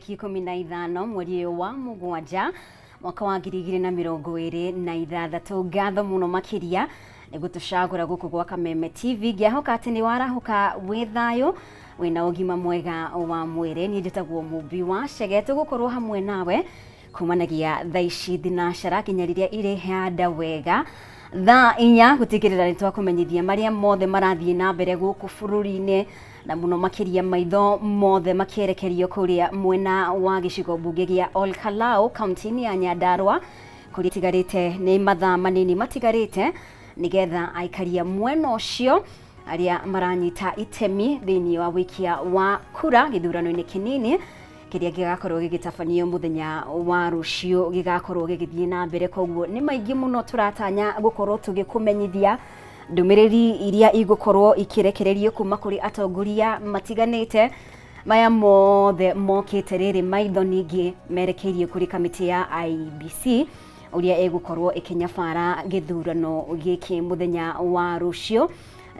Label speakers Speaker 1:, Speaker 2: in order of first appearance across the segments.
Speaker 1: Tarĩki 15 mweri ũyũ wa 7 mwaka wa 2026. Ngatho mũno makĩria nĩ gũtũcagũra gũkũ gwa Kameme TV. Ngĩahoka atĩ nĩ warahũka wĩ thayũ, wĩna ũgima mwega wa mwĩrĩ. Niĩ njĩtagwo Mũmbi wa Chege, tũgũkorwo hamwe nawe kumanagia thaa ici thinacara nginya rĩrĩa irĩhanda wega thaa 4, gũtigĩrĩra nĩ twakũmenyithia marĩa mothe marathiĩ na mbere gũkũ bũrũri-inĩ, na mũno makĩria maitho mothe makĩerekerio kũrĩa mwena wa gĩcigo mbunge gĩa Ol Kalou, kaunti-inĩ ya Nyandarua, kũrĩa itigarĩte nĩ mathaa manini matigarĩte nĩgetha aikaria mwena ũcio arĩa maranyita itemi thĩinĩ wa wĩikia wa kura gĩthurano-inĩ kĩnini kĩrĩa gĩgakorwo gĩgĩtabanio mũthenya wa rũciũ gĩgakorwo gĩgĩthiĩ na mbere. Koguo nĩ maingĩ mũno tũratanya gũkorwo tũgĩkũmenyithia, ndũmĩrĩri iria igũkorwo ikĩrekererio kuma kũrĩ atongoria matiganĩte. Maya mothe mokĩte rĩrĩ maitho ningĩ merekeirio kũrĩ kamĩtĩ ya IEBC, ũrĩa ĩgũkorwo ĩkĩnyabara gĩthurano gĩkĩ mũthenya wa rũciũ.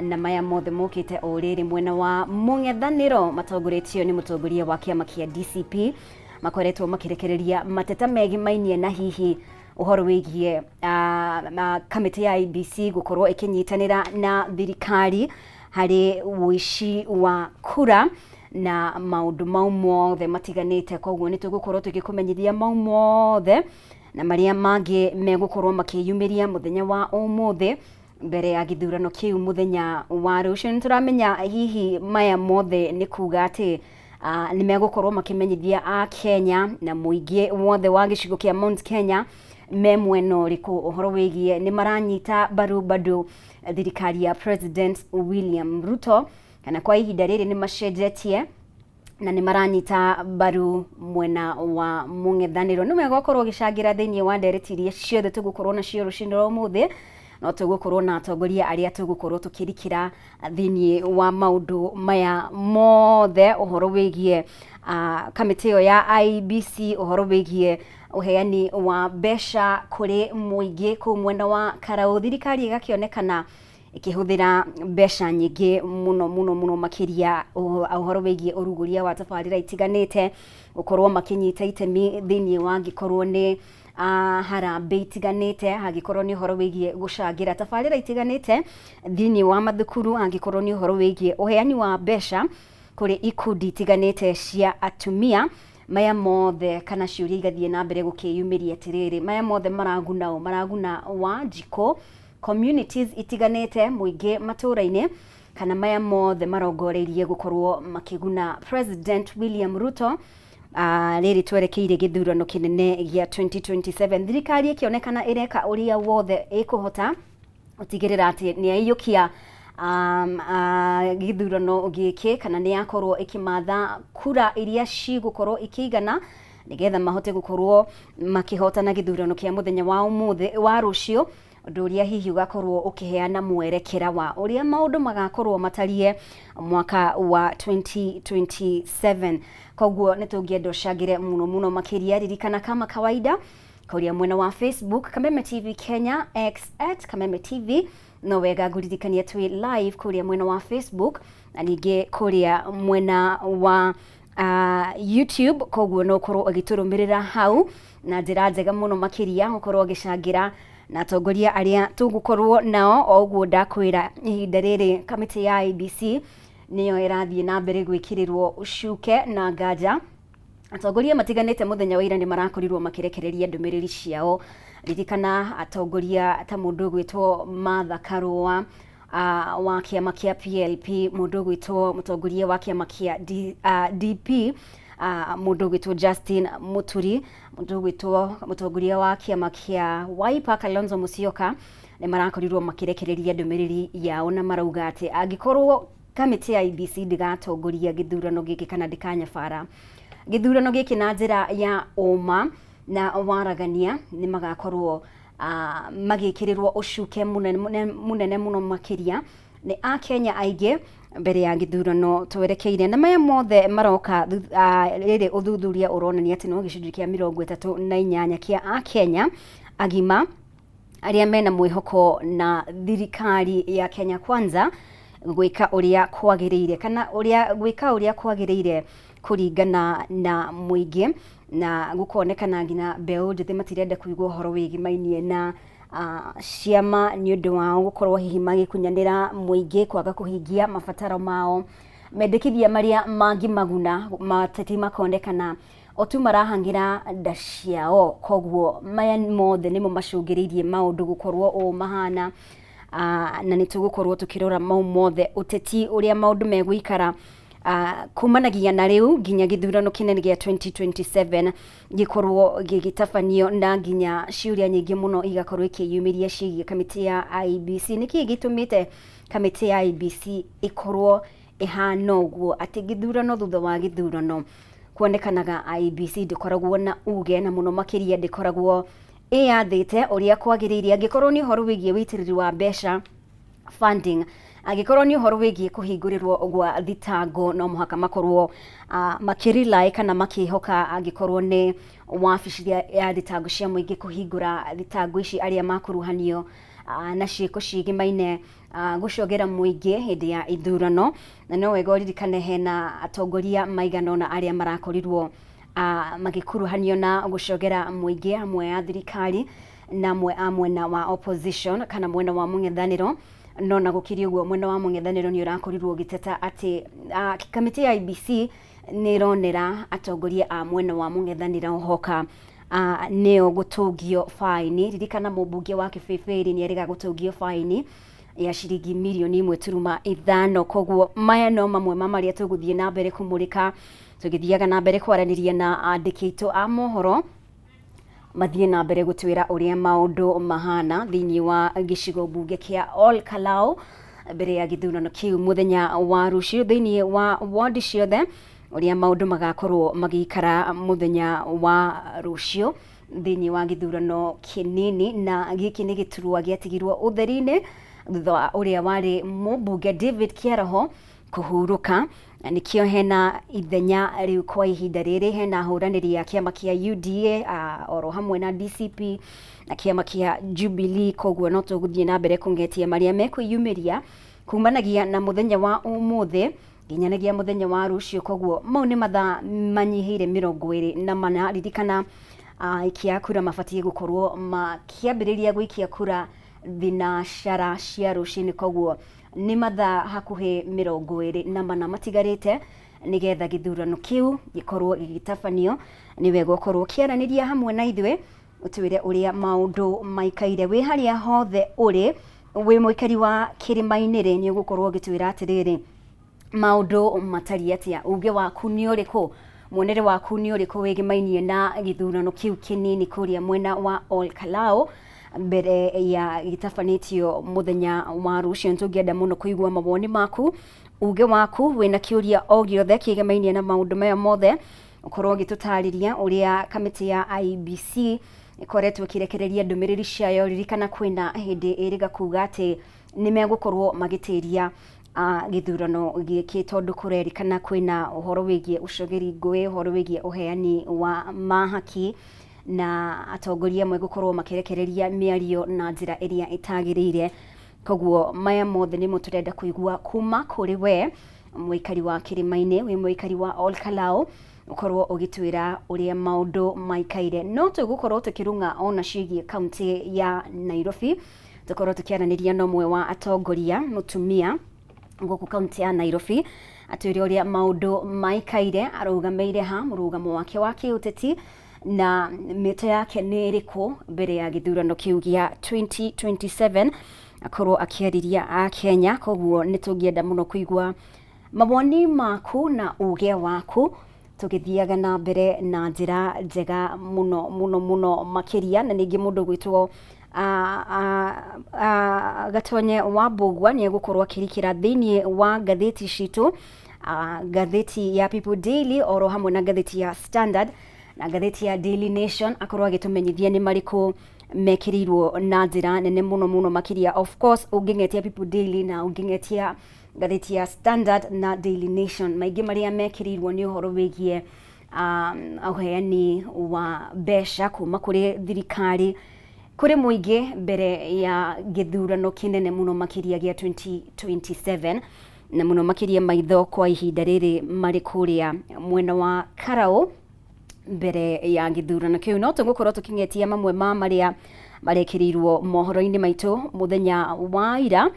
Speaker 1: Na maya mothe mokĩte o rĩrĩ mwena wa mũng'ethanĩro matongoretio nĩ mũtongoria wa kĩama kĩa DCP makoretwo makĩrekereria mateta megimainie na hihi ũhoro wĩgiĩ kamĩtĩ ya IEBC gũkorwo ĩkĩnyitanĩra na thirikari harĩ ũici wa kura na maũndũ mau mothe matiganĩte. Koguo nĩ tũgũkorwo tũgĩkũmenyithia mau mothe na marĩa mangĩ megũkorwo makĩyumĩria mũthenya wa ũmũthĩ mbere ya gĩthurano kĩu mũthenya wa rũciũ. Nĩ tũramenya hihi maya mothe nĩ kuga atĩ nĩ megũkorwo makĩmenyithia a Kenya na mũingĩ wothe wa gĩcigo kĩa Mount Kenya me mwena ũrĩkũ, ũhoro wĩgiĩ nĩ maranyita mbaru bado thirikari ya President William Ruto, kana kwa ihinda rĩrĩ nĩ macenjetie na nĩ maranyita mbaru mwena wa mũng'ethanĩro. Nĩ wega ũkorwo ũgĩcangĩra thĩinĩ wa ndereti iria ciothe tũgũkorwo nacio rũcinĩ rwa ũmũthĩ. No tũgũkorwo na atongoria arĩa tũgũkorwo tũkĩrikĩra thĩinĩ wa maũndũ maya mothe, ũhoro wĩgiĩ kamĩtĩ ĩyo ya IEBC, ũhoro wĩgiĩ ũheani wa mbeca kũrĩ mũingĩ kũu mwena wa Karau, thirikari ĩgakĩonekana ĩkĩhũthĩra mbeca nyingĩ mũno mũno mũno makĩria, ũhoro wĩgiĩ ũrugũria wa tabarĩra itiganĩte, gũkorwo makĩnyita itemi thĩinĩ wa angĩkorwo nĩ harambĩ itiganĩte, angĩkorwo nĩ ũhoro wĩgiĩ gũcangĩra tabarĩra itiganĩte thĩinĩ wa mathukuru, angĩkorwo nĩ ũhoro wĩgiĩ ũheani wa mbeca kũrĩ ikundi itiganĩte cia atumia. Maya mothe kana ciũria igathiĩ na mbere gũkĩyumĩria atĩrĩrĩ, maya mothe maraguna ũ? Maraguna Wanjikũ, communities itiganĩte, mũingĩ matũra-inĩ, kana maya mothe marongoreirie gũkorwo makĩguna President William Ruto rĩrĩ twerekeire gĩthurano kĩnene gĩa 2027, thirikari ĩkĩonekana ĩreka ũrĩa wothe ĩkũhota gũtigĩrĩra atĩ nĩ yaiyũkia gĩthurano gĩkĩ, kana nĩ yakorwo ĩkĩmatha kura iria cigũkorwo ikĩigana nĩgetha mahote gũkorwo makĩhotana gĩthurano kĩa mũthenya wa ũmũthĩ wa rũciũ, ũndũ ũrĩa hihi ũgakorwo ũkĩheana mwerekera wa ũrĩa maũndũ magakorwo matariĩ mwaka wa 2027. Koguo nĩ tũngĩenda ũcangĩre mũno mũno makĩria. Ririkana kama kawaida, kũrĩa mwena wa Facebook Kameme TV Kenya, X @KamemeTV. No wega ngũririkania twĩ live kũrĩa mwena wa Facebook na ningĩ kũrĩa mwena wa YouTube. Koguo no ũkorwo ũgĩtũrũmĩrĩra hau na njĩra njega mũno makĩria, ũkorwo ũgĩcangĩra na atongoria arĩa tũgũkorwo nao. O ũguo ndakwĩra, ihinda rĩrĩ kamĩtĩ ya IEBC nĩyo ĩrathiĩ na mbere gwĩkĩrĩrwo ũcuke na nganja. Atongoria matiganĩte mũthenya wa ira nĩ marakorirwo makĩrekereria ndũmĩrĩri ciao. Ririkana atongoria ta mũndũ ũgwĩtwo Martha Karũa wa kĩama kĩa PLP, mũndũ ũgwĩtwo mũtongoria wa kĩama kĩa DP, mũndũ ũgwĩtwo Justin Muturi, mũndũ ũgwĩtwo mũtongoria wa kĩama kĩa Wiper Kalonzo Musyoka, nĩ marakorirwo makĩrekereria ndũmĩrĩri yao na marauga atĩ angĩkorwo kamĩtĩ ya IEBC ndĩgatongoria gĩthurano gĩkĩ kana ndĩkanyabara gĩthurano gĩkĩ na njĩra ya ũma na waragania, nĩ magakorwo magĩkĩrĩrwo ũcuke mũnene mũnene mũno makĩria nĩ akenya aingĩ mbere ya gĩthurano twerekeire. Na maya mothe maroka rĩrĩ ũthuthuria ũronania atĩ no gĩcunjĩ kĩa 38 kĩa akenya agima arĩa mena mwĩhoko na thirikari ya Kenya Kwanza gwĩka ũrĩa kwagĩrĩire, kana ũrĩa gwĩka ũrĩa kwagĩrĩire. Kũringana na mũingĩ na gũkonekana nginya mbeũ njĩthĩ matirenda kũigua ũhoro wĩgĩmainie na ciama nĩ ũndũ wao gũkorwo hihi magĩkunyanĩra mũingĩ, kwaga kũhingia mabataro mao, mendekithia marĩa mangĩmaguna mateti makonekana o tu marahang'ĩra nda ciao. Koguo maya mothe nĩmo macũngĩrĩirie maũndũ gũkorwo ũũ mahana. Na nĩ tũgũkorwo tũkĩrora mau mothe, ũteti ũrĩa maũndũ megũikara kumanagia na rĩu nginya gĩthurano kĩnene gĩa 2027 gĩkorwo gĩgĩtabanio, na nginya ciũria nyingĩ mũno igakorwo ikĩyumĩria ciĩgiĩ kamĩtĩ ya IEBC. Nĩkĩĩ gĩtũmĩte kamĩtĩ ya IEBC ĩkorwo ĩhana ũguo, atĩ gĩthurano thutha wa gĩthurano kuonekanaga IEBC ndĩkoragwo na uge, na mũno makĩria ndĩkoragwo ĩyathĩte ũrĩa kwagĩrĩire, angĩkorwo nĩ ũhoro wĩgiĩ wĩitĩrĩri wa mbeca, funding, angĩkorwo nĩ ũhoro wĩgiĩ kũhingũrĩrwo gwa thitango, no mũhaka makorwo makĩrely kana makĩhoka, angĩkorwo nĩ wabici ya thitango cia mũingĩ kũhingũra thitango ici, arĩa makuruhanio na ciĩko ciĩgĩmaine gũcogera mũingĩ hĩndĩ ya ithurano. Na no wega ũririkane hena atongoria maigana ũna arĩa marakorirwo magĩkuruhanio na gũcogera mũingĩ, amwe a thirikari na amwe a mwena wa opposition kana mwena wa mũng'ethanĩro. No na gũkĩrĩ ũguo, mwena wa mũng'ethanĩro nĩ ũrakorirwo ũgĩteta atĩ kamĩtĩ ya IEBC nĩ ĩronera atongoria a mwena wa mũng'ethanĩro hoka nĩo gũtũngio baini. Ririkana mũmbunge wa Kĩbĩbĩri nĩ erĩga gũtũngio baini ya ciringi mirioni 1.5. Koguo maya no mamwe ma marĩa tũgũthiĩ na mbere kũmũrĩka tũgĩthiaga na mbere kwaranĩria na andĩki aitũ a mohoro, mathiĩ na mbere gũtwĩra ũrĩa maũndũ mahana thĩinĩ wa gĩcigo mbunge kĩa Ol Kalou mbere ya gĩthurano kĩu mũthenya wa rũciũ, thĩinĩ wa ward ciothe ũrĩa maũndũ magakorwo magĩikara mũthenya wa rũciũ thĩinĩ wa gĩthurano kĩnini. Na gĩkĩ nĩ gĩturwa gĩatigirwo ũtheri-inĩ thutha wa ũrĩa warĩ mũmbunge David Kĩaroho kũhurũka, na nĩkĩo hena ithenya rĩu kwa ihinda rĩrĩ. Hena ahũranĩri a kĩama kĩa UDA oro hamwe na DCP na kĩama kĩa Jubilee. Koguo no tũgũthiĩ na mbere kũng'etia marĩa mekwĩyumĩria kumanagia na mũthenya wa ũmũthĩ nginyanagia mũthenya wa rũciũ. Koguo mau nĩ mathaa manyihĩire 24. Ririkana aikia a kura mabatiĩ gũkorwo makĩambĩrĩria gũikia kura 6:00 cia rũcinĩ. Koguo nĩ mathaa hakuhĩ 24 matigarĩte nĩgetha gĩthurano kĩu gĩkorwo gĩgĩtabanio. Nĩ wega ũkorwo ũkĩaranĩria hamwe na ithuĩ, ũtwĩre ũrĩa maũndũ maikaire wĩ harĩa hothe ũrĩ. Wĩ mũikari wa kĩrĩma-inĩ rĩ, nĩ ũgũkorwo ũgĩtwĩra atĩrĩrĩ, maũndũ matariĩ atĩa? Uge waku nĩ ũrĩkũ? Muonere waku nĩ ũrĩkũ wĩgĩmainie na gĩthurano kĩu kĩnini kũrĩa mwena wa Ol Kalou mbere ya gĩtabanĩtio mũthenya wa rũciũ? Nĩ tũngĩenda mũno kũigua mawoni maku, uge waku, wĩna kĩũria o gĩothe kĩgĩmainie na maũndũ maya mothe, ũkorwo ũgĩtũtarĩria ũrĩa kamĩtĩ ya IEBC ĩkoretwo ĩkĩrekereria ndũmĩrĩri ciayo. Ririkana kwĩna hĩndĩ ĩrĩga kuga atĩ nĩ megũkorwo magĩtĩria gĩthurano gĩkĩ, tondũ kũrerĩkana kwĩna ũhoro wĩgiĩ ũcogeri ngũĩ, ũhoro wĩgiĩ ũheani wa mahaki, na atongoria amwe gũkorwo makĩrekereria mĩario na njĩra ĩrĩa ĩtagĩrĩire. Koguo maya mothe nĩmo tũrenda kũigua kuma kũrĩ we mũikari wa kĩrĩma-inĩ, wĩ mũikari wa Ol Kalou, ũkorwo ũgĩtwĩra ũrĩa maũndũ maikaire. No tũgũkorwo tũkĩrung'a ona ciĩgiĩ kaunti ya Nairobi, tũkorwo tũkĩaranĩria na ũmwe wa atongoria mũtumia gũkũ kaunti ya Nairobi, atwĩre ũrĩa maũndũ maikaire, arũgamĩire ha, mũrũgamo wake wa kĩũteti na mĩto yake nĩ ĩrĩkũ mbere ya gĩthurano kĩu gĩa 2027, akorwo akĩarĩria a Kenya. Koguo nĩ tũngĩenda mũno kũigua mawoni maku na uge waku tũgĩthiaga na mbere na njĩra njega mũno mũno mũno makĩria. Na ningĩ mũndũ gwĩtwo Gatonye wa Mbũgua nĩ egũkorwo akĩrikĩra thĩinĩ wa ngathĩti citũ, ngathĩti ya People Daily oro hamwe na ngathĩti ya Standard na ngathĩti ya Daily Nation, akorwo agĩtũmenyithia nĩ marĩkũ mekĩrĩirwo na njĩra nene mũno mũno makĩria. Of course ũngĩng'etia People Daily na ũngĩng'etia ngathĩti ya Standard na Daily Nation, maingĩ marĩa mekĩrĩirwo nĩ ũhoro wĩgiĩ ũheani wa mbeca kuma kũrĩ thirikari kũrĩ mũingĩ mbere ya gĩthurano kĩnene mũno makĩria gĩa 2027. Na mũno makĩria maitho kwa ihinda rĩrĩ marĩ kũrĩa mwena wa Karau mbere ya gĩthurano kĩu. No tũgũkorwo tũkĩng'etia mamwe ma marĩa marekĩrĩirwo mohoro-inĩ maitũ mũthenya wa ira,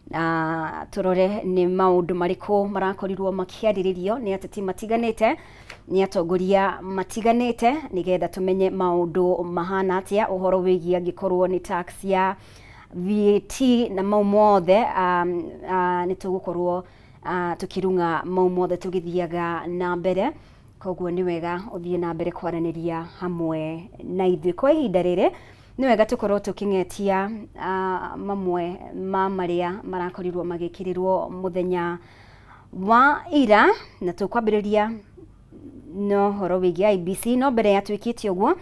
Speaker 1: na tũrore nĩ maũndũ marĩkũ marakorirwo makĩarĩrĩrio nĩ ateti matiganĩte, nĩ atongoria matiganĩte, nĩgetha tũmenye maũndũ mahana atĩa ũhoro wĩgiĩ angĩkorwo nĩ tax ya VAT na mau mothe. Nĩ tũgũkorwo tũkĩrung'a mau mothe tũgĩthiaga na mbere. Koguo nĩ wega ũthiĩ na mbere kwaranĩria hamwe na ithuĩ. Kwa ihinda rĩrĩ nĩ wega tũkorwo tũkĩng'etia mamwe ma marĩa marakorirwo magĩkĩrĩrwo mũthenya wa ira, na tũkwambĩrĩria na ũhoro wĩgiĩ IEBC. No mbere ya twĩkĩte ũguo,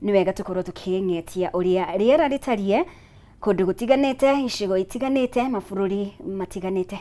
Speaker 1: nĩ wega tũkorwo tũkĩng'etia ũrĩa rĩera rĩtariĩ kũndũ gũtiganĩte, icigo itiganĩte, mabũrũri matiganĩte.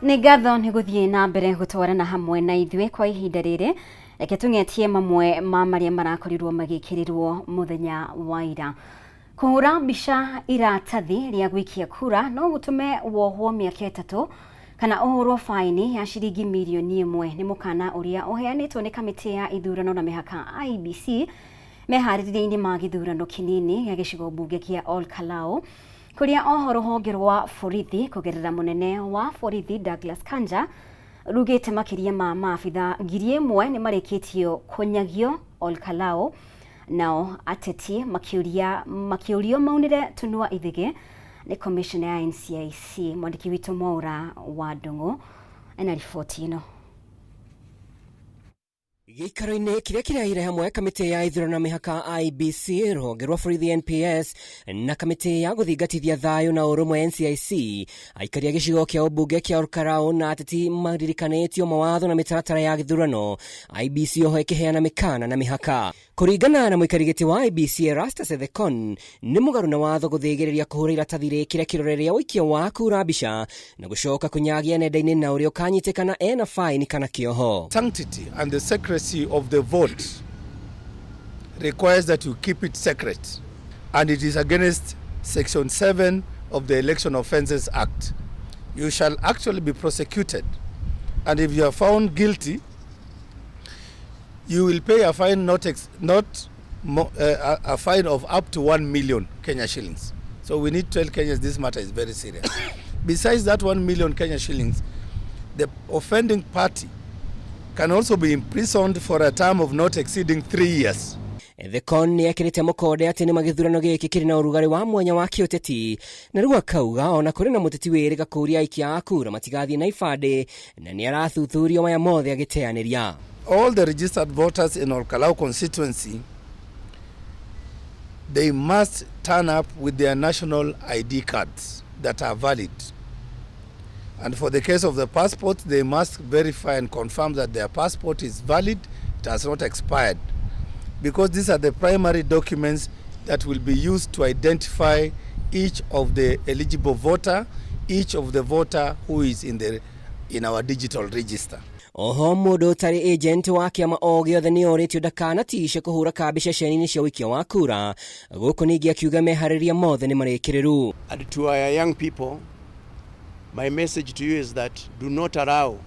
Speaker 1: Nĩ ngatho nĩ gũthiĩ na mbere gũtwarana hamwe na ithuĩ. Kwa ihinda rĩrĩ, reke tũng'etie mamwe ma marĩa marakorirwo magĩkĩrĩrwo mũthenya wa ira. Kũhũra mbica iratathi rĩa gũikia kura no gũtũme wohwo mĩaka 3 kana ũhũrwo faini ya ciringi mirioni 1, nĩ mũkana ũrĩa ũheanĩtwo nĩ kamĩtĩ ya ithurano na mĩhaka IEBC meharĩrĩria-inĩ ma gĩthurano kĩnini gĩa gĩcigo mbunge kĩa Ol Kalou, kũrĩa oho rũhonge rwa borithi kũgerera mũnene wa borithi Douglas Kanja rugĩte makĩria ma maabitha 1000 nĩ marĩkĩtio kũnyagio Ol Kalou, nao ateti makĩũria makĩũrio maunĩre tũnua ithĩgĩ nĩ commissioner ya NCIC. Mwandĩki witũ Mwaura wa Ndung'u ena riboti ĩno.
Speaker 2: Gĩikaro-inĩ kĩrĩa kĩrehire hamwe kamĩtĩ ya ithurano na mĩhaka IEBC, rũhonge rwa borithi NPS na kamĩtĩ ya gũthingatithia thayũ na ũrũmwe NCIC, aikari a gĩcigo kĩa ũmbunge kĩa Olkalau na ateti maririkanĩtio mawatho na mĩtaratara ya gĩthurano, IEBC oho ĩkĩheana mĩkana na mĩhaka. Kũringana na mũikari gĩtĩ wa IEBC Erastus Ethekon, nĩ mũgarũ na watho gũthĩgĩrĩria kũhũra iratathi rĩkĩre kĩrore rĩa ũikia wa kura mbica na gũcoka kũnyagia nenda-inĩ na ũrĩa ũkanyitĩkana ena faini kana kĩoho.
Speaker 3: Sanctity and the secrecy of the vote requires that you keep it secret, and it is against Section 7 of the Election Offences Act. You shall actually be prosecuted, and if you are found guilty, you will pay a fine not ex not mo a fine of up to 1 million Kenya shillings. So we need to tell Kenyans this matter is very serious. Besides that 1 million Kenya shillings, the offending party can also be imprisoned for a term of not exceeding 3 years.
Speaker 2: Ethekon nĩ ekĩrĩte mũkonde atĩ nĩma gĩthurano gĩkĩ kĩrĩ na ũrugarĩ wa mwanya wa kĩũteti, na rĩu akauga ona kũrĩ na mũteti wĩrĩga kũũria aikia a kura matigathiĩ na ibandĩ, na nĩ arathuthurio maya mothe agĩteanĩria.
Speaker 3: All the registered voters in Olkalou constituency, they must turn up with their national ID cards that are valid. And for the case of the passport, they must verify and confirm that their passport is valid, it has not expired. Because these are the primary documents that will be used to identify each of the eligible voter, each of the voter who is in our digital register.
Speaker 2: Oho mũndũ ũtarĩ agent wa kĩama o gĩothe nĩ orĩtio ndakanatice kũhũra kambi ceceni-inĩ cia ũikia wa kura. Gũkũ ningĩ akiuga meharĩria mothe nĩ marĩkĩrĩru.
Speaker 4: And to our young people, my message to you is that do not allow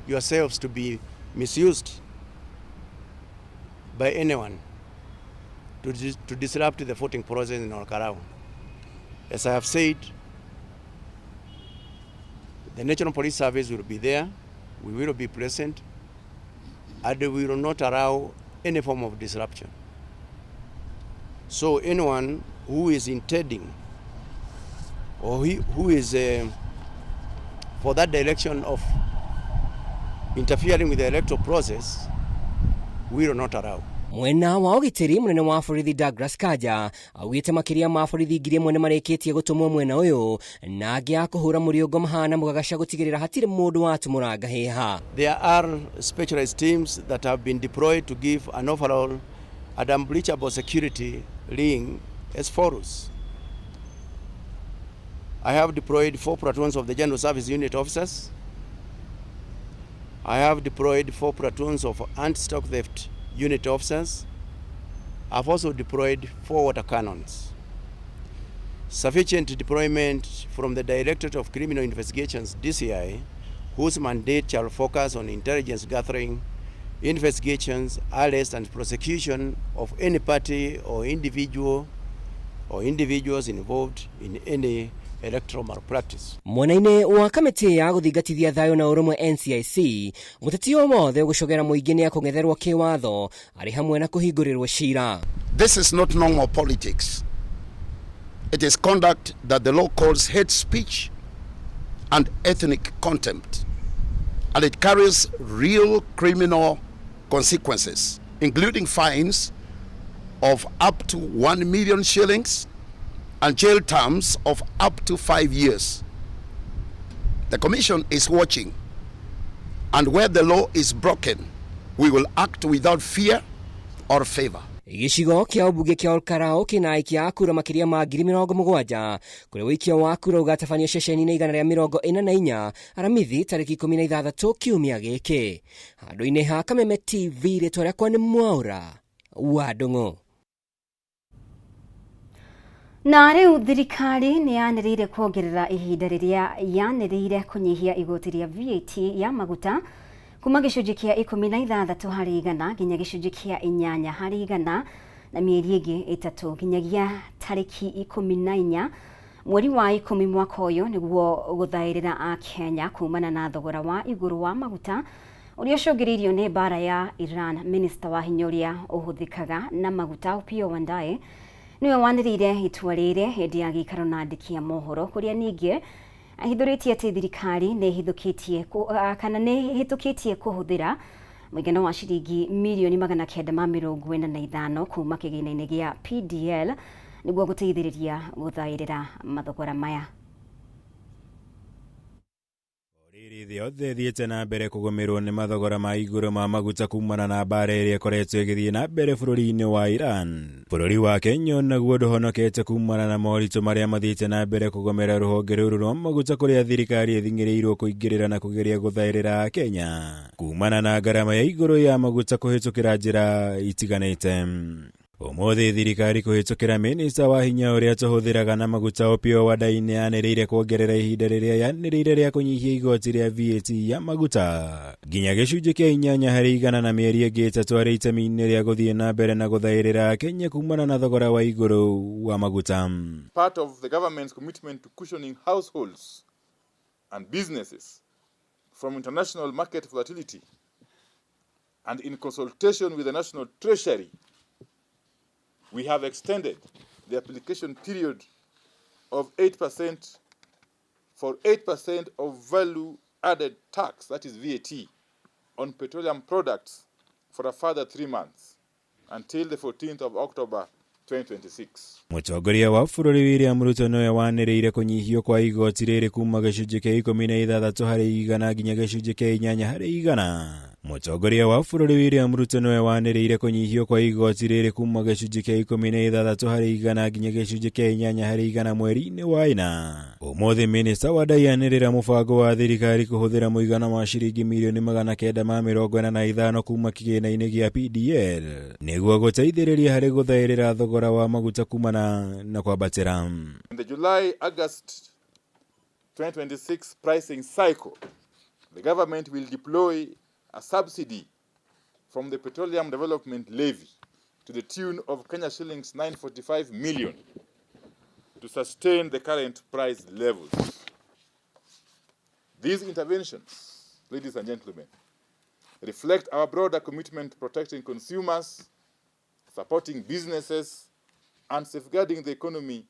Speaker 4: yourselves to be misused by anyone to disrupt the voting process in Olkalou. As I have said, the National Police Service will be there, we will be present, and we will not allow any form of disruption. So anyone who is intending or who is for that direction of interfering with the electoral process, we will not allow.
Speaker 2: Mwena wa ũgitĩri mũnene wa borithi Douglas Kanja augĩte makĩria ma borithi 1000 nĩ marĩkĩtie gũtũmwo mwena ũyũ na angĩ a kũhũra mũriũngo mahana mũgagaca gũtigĩrĩra hatirĩ mũndũ watumũranga hĩha.
Speaker 4: There are specialized teams that have been deployed to give an overall and unbreachable security ring as follows. I have deployed 4 platoons of the General Service Unit officers. I have deployed 4 platoons of anti-stock theft unit officers. I've also deployed 4 water cannons. Sufficient deployment from the Directorate of Criminal Investigations, DCI, whose mandate shall focus on intelligence gathering, investigations, arrest and prosecution of any party or individual or individuals involved in any electoral malpractice.
Speaker 2: Mwena-inĩ wa kamĩtĩ ya gũthingatithia thayũ na ũrũmwe NCIC, mũteti o wothe ũgũcogera mũingĩ nĩ akũng'etherwo kĩwatho arĩ hamwe na kũhingũrĩrwo cira.
Speaker 5: This is not normal politics. It is conduct that the law calls hate speech and ethnic contempt, and it carries real criminal consequences, including fines of up to 1 million shillings and jail terms of up to 5 years. The Commission is watching, and where the law is broken, we will act without fear or favor.
Speaker 2: Gĩcigo kĩa ũmbunge kĩa Olkalou kĩna aikia a kura makĩria ma 70,000 kũrĩa ũikia wa kura ũgatabanio ceceni-inĩ 144 Aramithi tarĩki 16 kiumia gĩkĩ. Handũ-inĩ ha Kameme TV, rĩtwa rĩakwa nĩ Mwaũra wa Ndung'u.
Speaker 1: Na rĩu thirikari nĩ yanĩrĩire kuongerera ihinda rĩrĩa yanĩrĩire kũnyihia igoti rĩa VAT ya maguta kuma gĩcunjĩ kĩa 16 harĩ igana nginya gĩcunjĩ kĩa 8 harĩ igana na mĩeri ĩngĩ 3 nginyagia tarĩki 14 mweri wa 10 mwaka ũyũ nĩguo gũthaĩrĩra Akenya kumana na thogora wa igũrũ wa maguta ũrĩa ũcũngĩrĩirio nĩ mbara ya Iran. Minista wa hinya ũrĩa ũhũthĩkaga na maguta Opiyo Wandayi niwe wanĩrĩire itua rĩrĩ hĩndĩ ya gĩikaro na andĩki a mohoro kũrĩa ningĩ ahithũrĩtie atĩ thirikari nĩ ĩhithũkĩtie kana nĩ ĩhĩtũkĩtie kũhũthĩra Mũigana wa ciringi mirioni 945 kuma kĩgĩna-inĩ gĩa PDL nĩguo gũteithĩrĩria gũthaĩrĩra mathogora maya.
Speaker 6: Rĩrĩ thĩ yothe ĩthiĩte na mbere kũgũmĩrwo nĩ mathogora ma igũrũ ma maguta kumana na mbara ĩrĩa ĩkoretwo ĩgĩthiĩ na mbere bũrũri-inĩ wa Iran. Bũrũri wa Kenya onaguo ndũhonokete kumana na moritũ marĩa mathiĩte na mbere kũgomera rũhonge rũrũ rwa maguta kũrĩa thirikari ĩthing'ĩrĩirwo kũingĩrĩra na kũgeria gũthaĩrĩra Kenya kumana na ngarama ya igũrũ ya maguta kũhĩtũkĩra njĩra itiganĩte. Ũmũthĩ thirikari kũhĩtũkĩra minista wa hinya ũrĩa tũhũthĩraga na maguta Opiyo Wandayi nĩyanĩrĩire kuongerera ihinda rĩrĩa yanĩrĩire rĩa kũnyihia igoti rĩa VAT ya maguta nginya gĩcunjĩ kĩa 8% na mĩeri ĩngĩ 3 arĩ itemi-inĩ rĩa gũthiĩ na mbere na gũthaĩrĩra Kenya kumana na thogora wa igũrũ wa maguta.
Speaker 7: Part of the government's commitment to cushioning households and businesses from international market volatility and in consultation with the National Treasury, we have extended the application period of 8% for 8% of value added tax, that is VAT, on petroleum products for a further 3 months until the 14th of October 2026.
Speaker 6: Mũtongoria wa bũrũri William Ruto nĩwe wanĩrĩire kũnyihio kwa igoti rĩrĩ kuma gĩcunjĩ kĩa 16% nginya gĩcunjĩ kĩa 8%. Mũtongoria wa bũrũri William Ruto nĩwe wanĩrĩire kũnyihio kwa igoti rĩrĩ kuma gĩcunjĩ kĩa 16% nginya gĩcunjĩ kĩa 8% mweri-inĩ wa ĩna. Ũmũthĩ minista Wandayi anĩrĩra mũbango wa thirikari kũhũthĩra mũigana wa ciringi mirioni 945 kuma kĩgĩna-inĩ gĩa PDL nĩguo gũteithĩrĩria harĩ gũthaĩrĩra thogora wa maguta kumana na kwambatĩra.
Speaker 7: In the July-August 2026 pricing cycle, the government will deploy a subsidy from the Petroleum Development Levy to the tune of Kenya shillings 945 million to sustain the current price levels. These interventions, ladies and gentlemen, reflect our broader commitment to protecting consumers, supporting businesses, and safeguarding the economy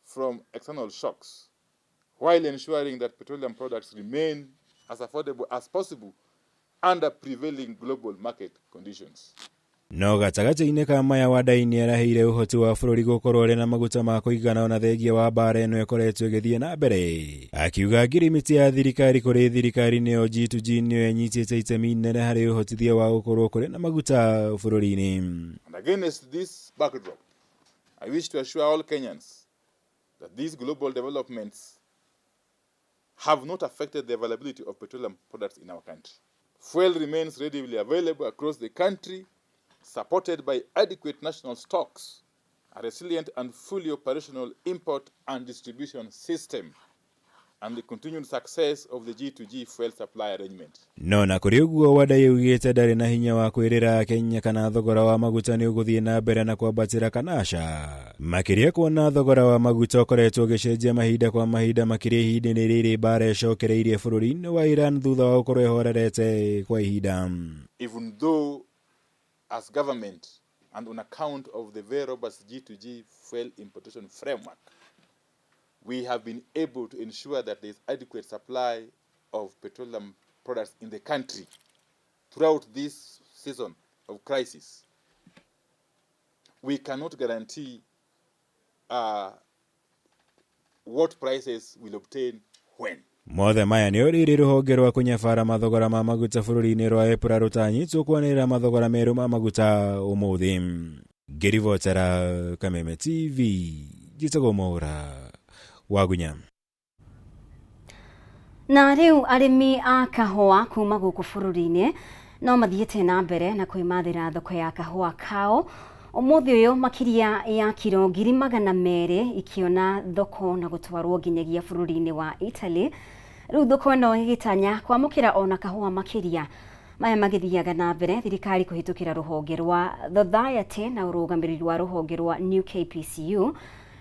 Speaker 7: from external shocks, while ensuring that petroleum products remain as affordable as possible under prevailing global market conditions.
Speaker 6: No gatagatĩ-inĩ ka maya Wandayi nĩaraheire ũhoti wa bũrũri gũkorwo ũrĩ na maguta ma kũigana ona thengia wa mbara ĩno ĩkoretwo ĩgĩthiĩ na mbere. Akiuga ngirimiti ya thirikari kũrĩ thirikari nĩyo G2G nĩyo ĩnyitĩte itemi inene harĩ ũhotithia wa gũkorwo kũrĩ na maguta bũrũri-inĩ.
Speaker 7: And against this backdrop, I wish to assure all Kenyans that these global developments have not affected the availability of petroleum products in our country. Fuel remains readily available across the country, supported by adequate national stocks, a resilient and fully operational import and distribution system, and the continued success of the G2G fuel supply arrangement.
Speaker 6: No na kũrĩ ũguo Wandayi augĩte ndarĩ na hinya wa kwĩrĩra Kenya kana thogora wa maguta nĩ ũgũthiĩ na mbere na kwambatĩra kana aca. Makĩria kuona thogora wa maguta ũkoretwo ũgĩcenjia mahinda kwa mahinda makĩria ihinda-inĩ rĩrĩ mbara ĩcokereirie bũrũri-inĩ wa Iran thutha wa gũkorwo ĩhorerete kwa ihinda.
Speaker 7: Even though as government and on account of the very robust G2G fuel importation framework, we have been able to ensure that there is adequate supply of petroleum products in the country throughout this season of crisis. We cannot guarantee what prices will obtain when.
Speaker 6: Mothe maya nĩ ũrĩrĩ rũhonge rwa kũnyabara mathogora ma maguta bũrũri-inĩ rwa EPRA rũtanyĩtwo kwanĩrĩra mathogora merũ ma maguta ũmũthĩ. Ngĩribotera Kameme TV, njĩtagwo Mwaũra Wagunya.
Speaker 1: Na rĩu arĩmi a kahũa kuma gũkũ bũrũri-inĩ no mathiĩte na mbere na kwĩmathĩra thoko ya kahũa kao ũmũthĩ ũyũ makĩria ya kiro 200,000 ikiona thoko na gũtwarwo nginyagia bũrũri-inĩ wa Italy. Rĩu thoko ĩno ĩgĩtanya kwamũkĩra ona kahũa makĩria. Maya magĩthiaga na mbere thirikari kũhĩtũkĩra rũhonge rwa Society na ũrũgamĩrĩri wa rũhonge rwa New KPCU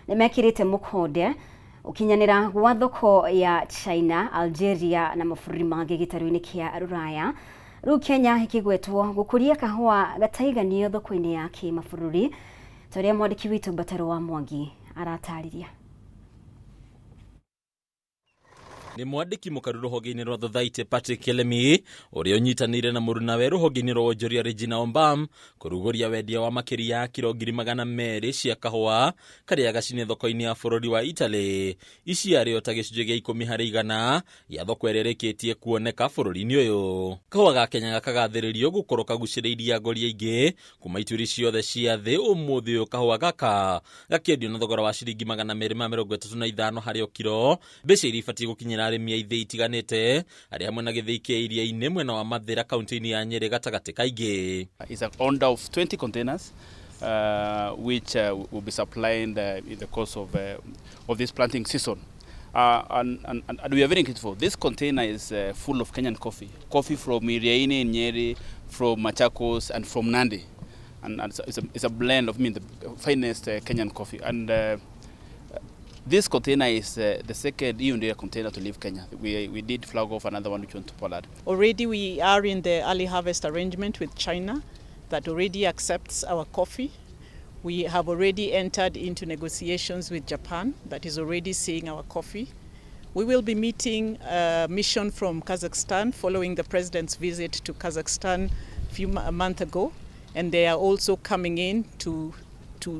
Speaker 1: nĩmekĩrĩte mũkonde ũkinyanĩra gwa thoko ya China, Algeria na mabũrũri mangĩ gĩtarũ-inĩ kĩa Rũraya. Rĩu Kenya ĩkĩgwetwo gũkũria kahũa gataiganio thoko-inĩ ya kĩmabũrũri ta ũrĩa mwandĩki witũ Mbataro wa Mwangi aratarĩria.
Speaker 8: Nĩ mwandĩki mũkaru rũhonge-inĩ rwa Thothaitĩ Patrick Kelemi ũrĩa ũnyitanĩire na mũrunawe rũhonge-inĩ rwa wonjoria Regina Ombam kũrugũria wendia wa makĩria ya kiro 200,000 cia kahũa karĩa gacine thoko-inĩ ya bũrũri wa Italy. Ici arĩ o ta gĩcunjĩ gĩa 10% ya thoko ĩrĩa ĩrĩkĩtie kuoneka bũrũri-inĩ ũyũ. Kahũa ga Kenya gakagathĩrĩrio gũkorwo kagucĩrĩirie agũri aingĩ kuma ituri ciothe cia thĩ. Ũmũthĩ ũyũ kahũa gaka gakĩendio na thogora wa ciringi 235 harĩ o kiro, mbeca iria ibatiĩ gũkinyĩra arĩmi a ithĩi itiganĩte arĩa hamwe na gĩthĩi kĩa iria-inĩ mwena wa Mathĩra kaunti-inĩ ya Nyĩrĩ gatagatĩ ka ingĩ.
Speaker 9: It's an order of 20 containers which will be supplied in the course of this planting season. And we are very grateful. This container is full of Kenyan coffee, coffee from Iriaini in Nyeri, from Machakos, and from Nandi. And it's a blend of the finest Kenyan coffee. And this container is the second EU container to leave Kenya. We did flag off another one which went to Poland.
Speaker 10: Already we are in the early harvest arrangement with China that already accepts our coffee. We have already entered into negotiations with Japan that is already seeing our coffee. We will be meeting a mission from Kazakhstan following the president's visit to Kazakhstan a month ago, and they are also coming in to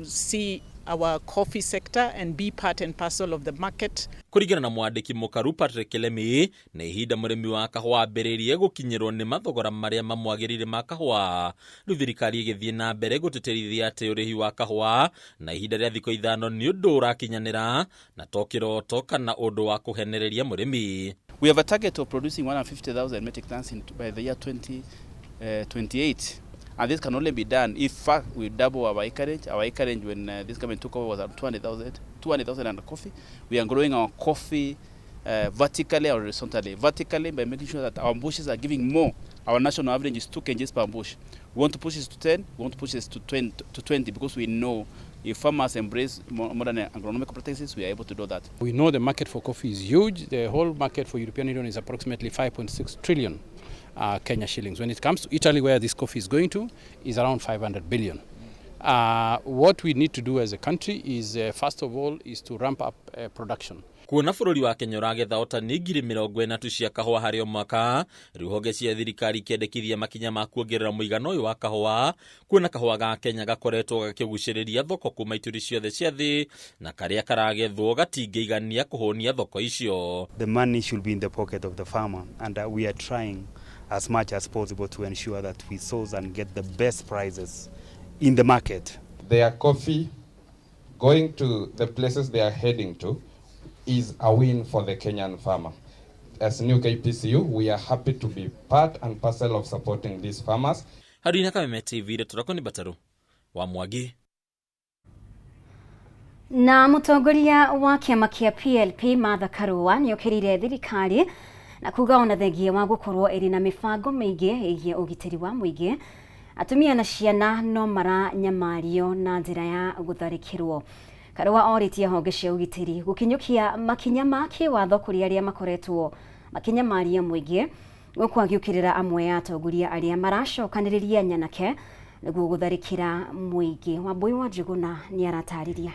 Speaker 10: see our coffee sector and be part and parcel of the market.
Speaker 8: Kũringana na mwandĩki mũkaru Patrick Kelemi, nĩ ihinda mũrĩmi wa kahũa ambĩrĩrie gũkinyĩrwo nĩ mathogora marĩa mamwagĩrĩire ma kahũa. Rĩu thirikari ĩgĩthiĩ na mbere gũtĩtĩrithia atĩ ũrĩhi wa kahũa na ihinda rĩa thikũ 5 nĩ ũndũ ũrakinyanĩra na to kĩroto kana ũndũ wa kũhenereria mũrĩmi.
Speaker 9: We have a target of producing 150,000 metric tons by the year 2028. And this can only be done if we double our acreage. Our acreage when this government took over was at 200,000 under coffee. We are growing our coffee vertically or horizontally. Vertically by making sure that our bushes are giving more. Our national average is 2 kgs per bush. We want to push this to 10, we want to push this to 20 because we know if farmers embrace modern agronomic practices, we are able to do that.
Speaker 11: We know the market for coffee is huge. The whole market for European Union is approximately 5.6 trillion. Kenya shillings. When it comes to Italy, where this coffee is going to, is around 500 billion. What we need to do as a country is, first of all, is to ramp up production.
Speaker 8: Kuona bũrũri wa Kenya ũragetha o tani 40,000 tu cia kahũa harĩ o mwaka, rĩu honge cia thirikari ikĩendekithia makinya ma kuongerera mũigana ũyũ wa kahũa, kuona kahũa ga Kenya gakoretwo gakĩgucĩrĩria thoko kuma ituri ciothe cia thĩ na karĩa karagethwo gatingĩigania kũhũnia thoko icio.
Speaker 12: The money should be in the pocket of the farmer, and we are trying as much as possible to ensure that we source and get the best prices in the market.
Speaker 13: Their coffee going to the places they are heading to is a win for the Kenyan farmer. As new KPCU, we are happy to be part and parcel of supporting these farmers.
Speaker 8: Harina Kameme TV, rĩtũrako nĩ Bataru wa Mwangi.
Speaker 1: Na mũtongoria wa kĩama kĩa PLP Martha Karua nĩokĩrĩire thirikari na kuga ona thengia wa gũkorwo ĩrĩ na mĩbango mĩingĩ ĩgiĩ ũgitĩri wa mũingĩ, atumia na ciana no maranyamario na njĩra ya gũtharĩkĩrwo. Karua orĩtie honge cia ũgitĩri gũkinyũkia makinya ma kĩwatho kũrĩ arĩa makoretwo makĩnyamaria mũingĩ, gũkũ agĩũkĩrĩra amwe a atongoria arĩa maracokanĩrĩria nyanake nĩguo gũtharĩkĩra mũingĩ. Wambui wa Njũgũna nĩaratarĩria.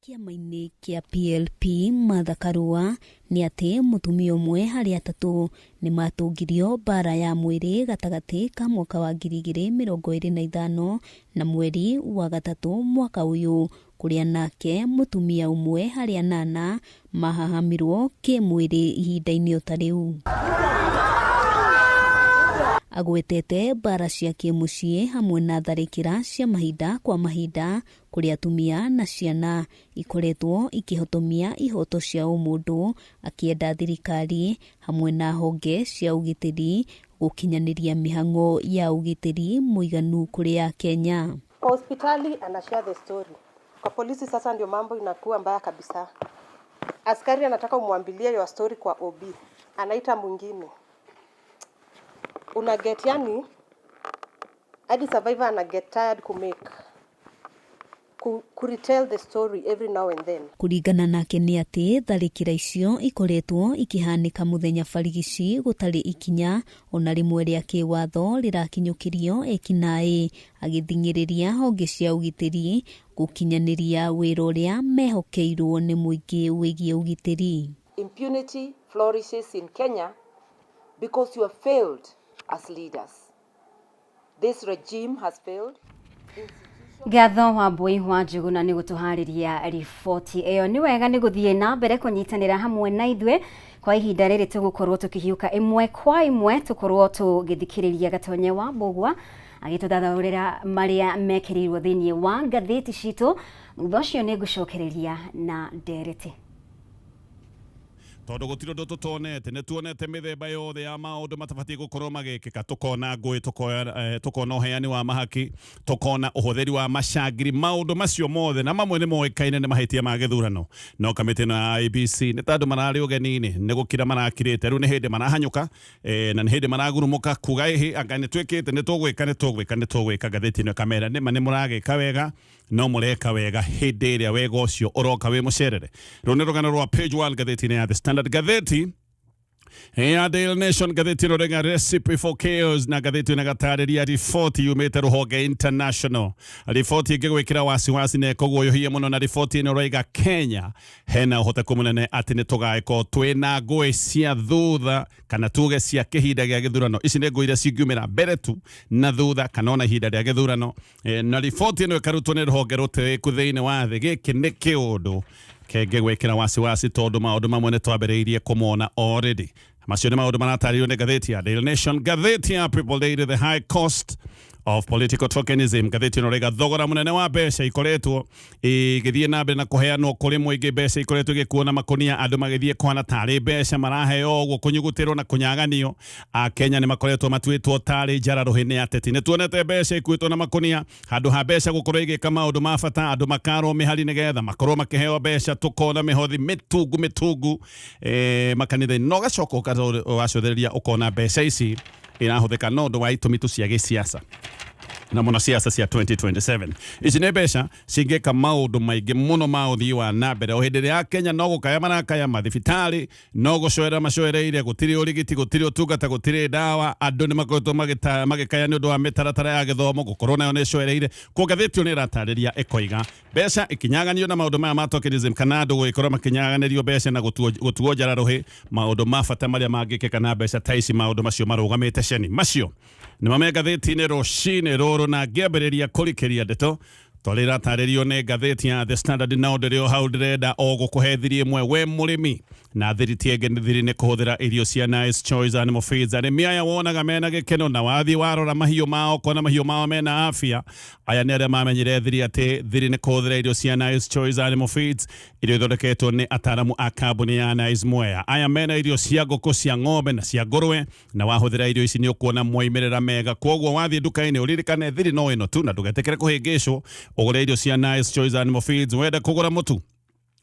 Speaker 14: Kĩama-inĩ kĩa PLP Martha Karua nĩ atĩ mũtumia ũmwe harĩ atatũ nĩ matũngirio mbara ya mwĩrĩ gatagatĩ ka mwaka wa 2025 na mweri wa gatatũ mwaka ũyũ, kũrĩa nake mũtumia ũmwe harĩ 8 mahahamirwo kĩmwĩrĩ ihinda-inĩ o ta rĩu. Agwetete mbara cia kĩmũciĩ hamwe na tharĩkĩra cia mahinda kwa mahinda kũrĩa atumia na ciana ikoretwo ikĩhotomia ihoto cia ũmũndũ, akĩenda thirikari hamwe na honge cia ũgitĩri gũkinyanĩria mĩhang'o ya ũgitĩri mũiganu kũrĩ Akenya.
Speaker 15: Kwa hospitali ana share the story. Kwa polisi sasa ndio mambo inakuwa mbaya kabisa. Askari anataka umwambilie your story kwa OB. Anaita mwingine. Una get, yani hadi survivor ana get tired ku retell the story every now and then.
Speaker 14: Kũringana nake nĩ atĩ tharĩkĩra icio ikoretwo ikĩhanĩka mũthenya barigici gũtarĩ ikinya ona rĩmwe rĩa kĩwatho rĩrakinyũkĩrio ekinaĩ, agĩthing'ĩrĩria honge cia ũgitĩri gũkinyanĩria wĩra ũrĩa mehokeirwo nĩ mũingĩ wĩgiĩ ũgitĩri.
Speaker 16: Impunity flourishes in Kenya because you have failed as leaders. This regime has failed.
Speaker 1: Ngatho wa Mbui wa Njuguna nĩ gũtũharĩria riboti ĩyo. Nĩ wega nĩ gũthiĩ na mbere kũnyitanĩra hamwe na ithuĩ kwa ihinda rĩrĩ tũgũkorwo tũkĩhiũka ĩmwe kwa ĩmwe, tũkorwo tũgĩthikĩrĩria Gatonye wa Mbũgua agĩtũthathaũrĩra marĩa mekĩrĩirwo thĩinĩ wa ngathĩti citũ. Thutha ũcio nĩ ngũcokereria na ndereti.
Speaker 17: Tondu gutiri undu tutonete, ni tuonete mithemba yothe ya maundu matabatie gukorwo magikika, tukona ngui, tukona uheani wa mahaki, tukona uhuthiri wa macangiri, maundu macio mothe na mamwe ni moikaine ni mahitia ma githurano. No kamiti ĩno ya IEBC ni ta andu marari ugeni-ini, ni gukira marakirite, riu ni hindi marahanyuka na ni hindi maragurumuka kuga ihi anga ni twikite, ni tugwika, ni tugwika, ni tugwika. Ngathĩti ĩno ĩkamera nĩma nĩ mũragĩka wega, no mũreka wega hĩndĩ ĩrĩa wega ũcio ũroka wĩ mũcerere. Rũu nĩ rũgano rwa page 1 ngathĩti-inĩ ya The Standard. Ngathĩti ya Daily Nation, ngathĩti ĩno rĩga recipe for chaos, na ngathĩti ĩno ĩgatarĩria riboti yumĩte rũhonge international, riboti ĩngĩgwĩkĩra wasiwasi na ĩkũguoyohia mũno, na riboti ĩno ĩraiga Kenya hena ũhoteku mũnene atĩ nĩ tũgagĩkorwo twĩna ngũĩ cia thutha, kana tuge cia kĩhinda gĩa gĩthurano. Ici nĩ ngũĩ iria cingiumĩra mbere tu na thutha, kana ona ihinda rĩa gĩthurano. Na riboti ĩno ĩkarutwo nĩ rũhonge rũtĩĩku thĩinĩ wa thĩ. Gĩkĩ nĩ kĩũndũ kĩngĩgwĩkĩra wasiwasi tondu maũndũ mamwe nĩ twambĩrĩirie kũmona already. Macio nĩ maũndũ maratarĩrio nĩ ngathĩti ya Daily Nation. Ngathĩti ya People Daily, the high cost of political tokenism. Ngathĩti ĩno rĩga thogora mũnene wa mbeca ikoretwo igĩthiĩ na mbere na kũheanwo kũrĩ mũingĩ, mbeca ikoretwo igĩkuo na makũnia, andũ magĩthiĩ kũhana tarĩ mbeca maraheo ũguo, kũnyugutĩrwo na kũnyaganio. Akenya nĩ makoretwo matuĩtwo tarĩ njara rũhĩ nĩ ateti. Nĩ tuonete mbeca ikuĩtwo na makũnia, handũ ha mbeca gũkorwo igĩka maũndũ ma bata, andũ makarwo mĩhari nĩgetha makorwo makĩheo mbeca, tũkona mĩhothi mĩtungu mĩtungu makanitha-inĩ, no ũgacoka ũgacũthĩrĩria ũkona mbeca ici irahũthĩka no ũndũ wa itũmi tu cia gĩsiasa, na mũno siasa cia 2027. Ici nĩ mbeca cingĩka maũndũ maingĩ mũno ma ũthii wa na mbere. O hĩndĩ ĩrĩa Kenya no gũkaya marakaya, mathibitarĩ no gũcoera macoereire, gũtirĩ ũrigiti, gũtirĩ ũtungata, gũtirĩ ndawa, andũ nĩ makoretwo magĩkaya nĩ ũndũ wa mĩtaratara ya gĩthomo gũkorwo nayo nĩ ĩcoereire. Kwa ngathĩti ĩyo nĩ ĩratarĩria ĩkoiga mbeca ikinyaganio na maũndũ maya ma tokenism, kana andũ gũgĩkorwo makĩnyaganĩrio mbeca na gũtuo njara rũhĩ, maũndũ ma bata marĩa mangĩkĩka na mbeca ta ici, maũndũ macio marũgamĩte ceni. Macio nĩ mame ngathĩti-inĩ rũcinĩ rũrũ, na ngĩambĩrĩria kũrikĩria ndeto twarĩ iratarĩrio nĩ ngathĩti ya The Standard. Na ũndũ o hau ndĩrenda o gũkũhe thiri ĩmwe we mũrĩmi, na thiri ti ĩngĩ, nĩ thiri nĩ kũhũthĩra irio cia Nice Choice Animal Feeds. Arĩmi aya wonaga mena gĩkeno, na wathiĩ warora mahiũ mao kona mahiũ mao mena afya. Aya nĩ arĩa mamenyire thiri atĩ thiri nĩ kũhũthĩra irio cia Nice Choice Animal Feeds, irio ithondeketwo nĩ ataramu a kambuni ya Nice Mwea. Aya mena irio cia ngũkũ, cia ng'ombe na cia ngũrwe, na wahũthĩra irio ici nĩ ũkuona moimĩrĩra mega. Koguo wathiĩ nduka-inĩ ũririkane thiri no ĩno tu, na ndũgetĩkĩre kũhĩngĩcwo, ũgũre irio cia Nice Choice Animal Feeds. Wenda kũgũra mũtu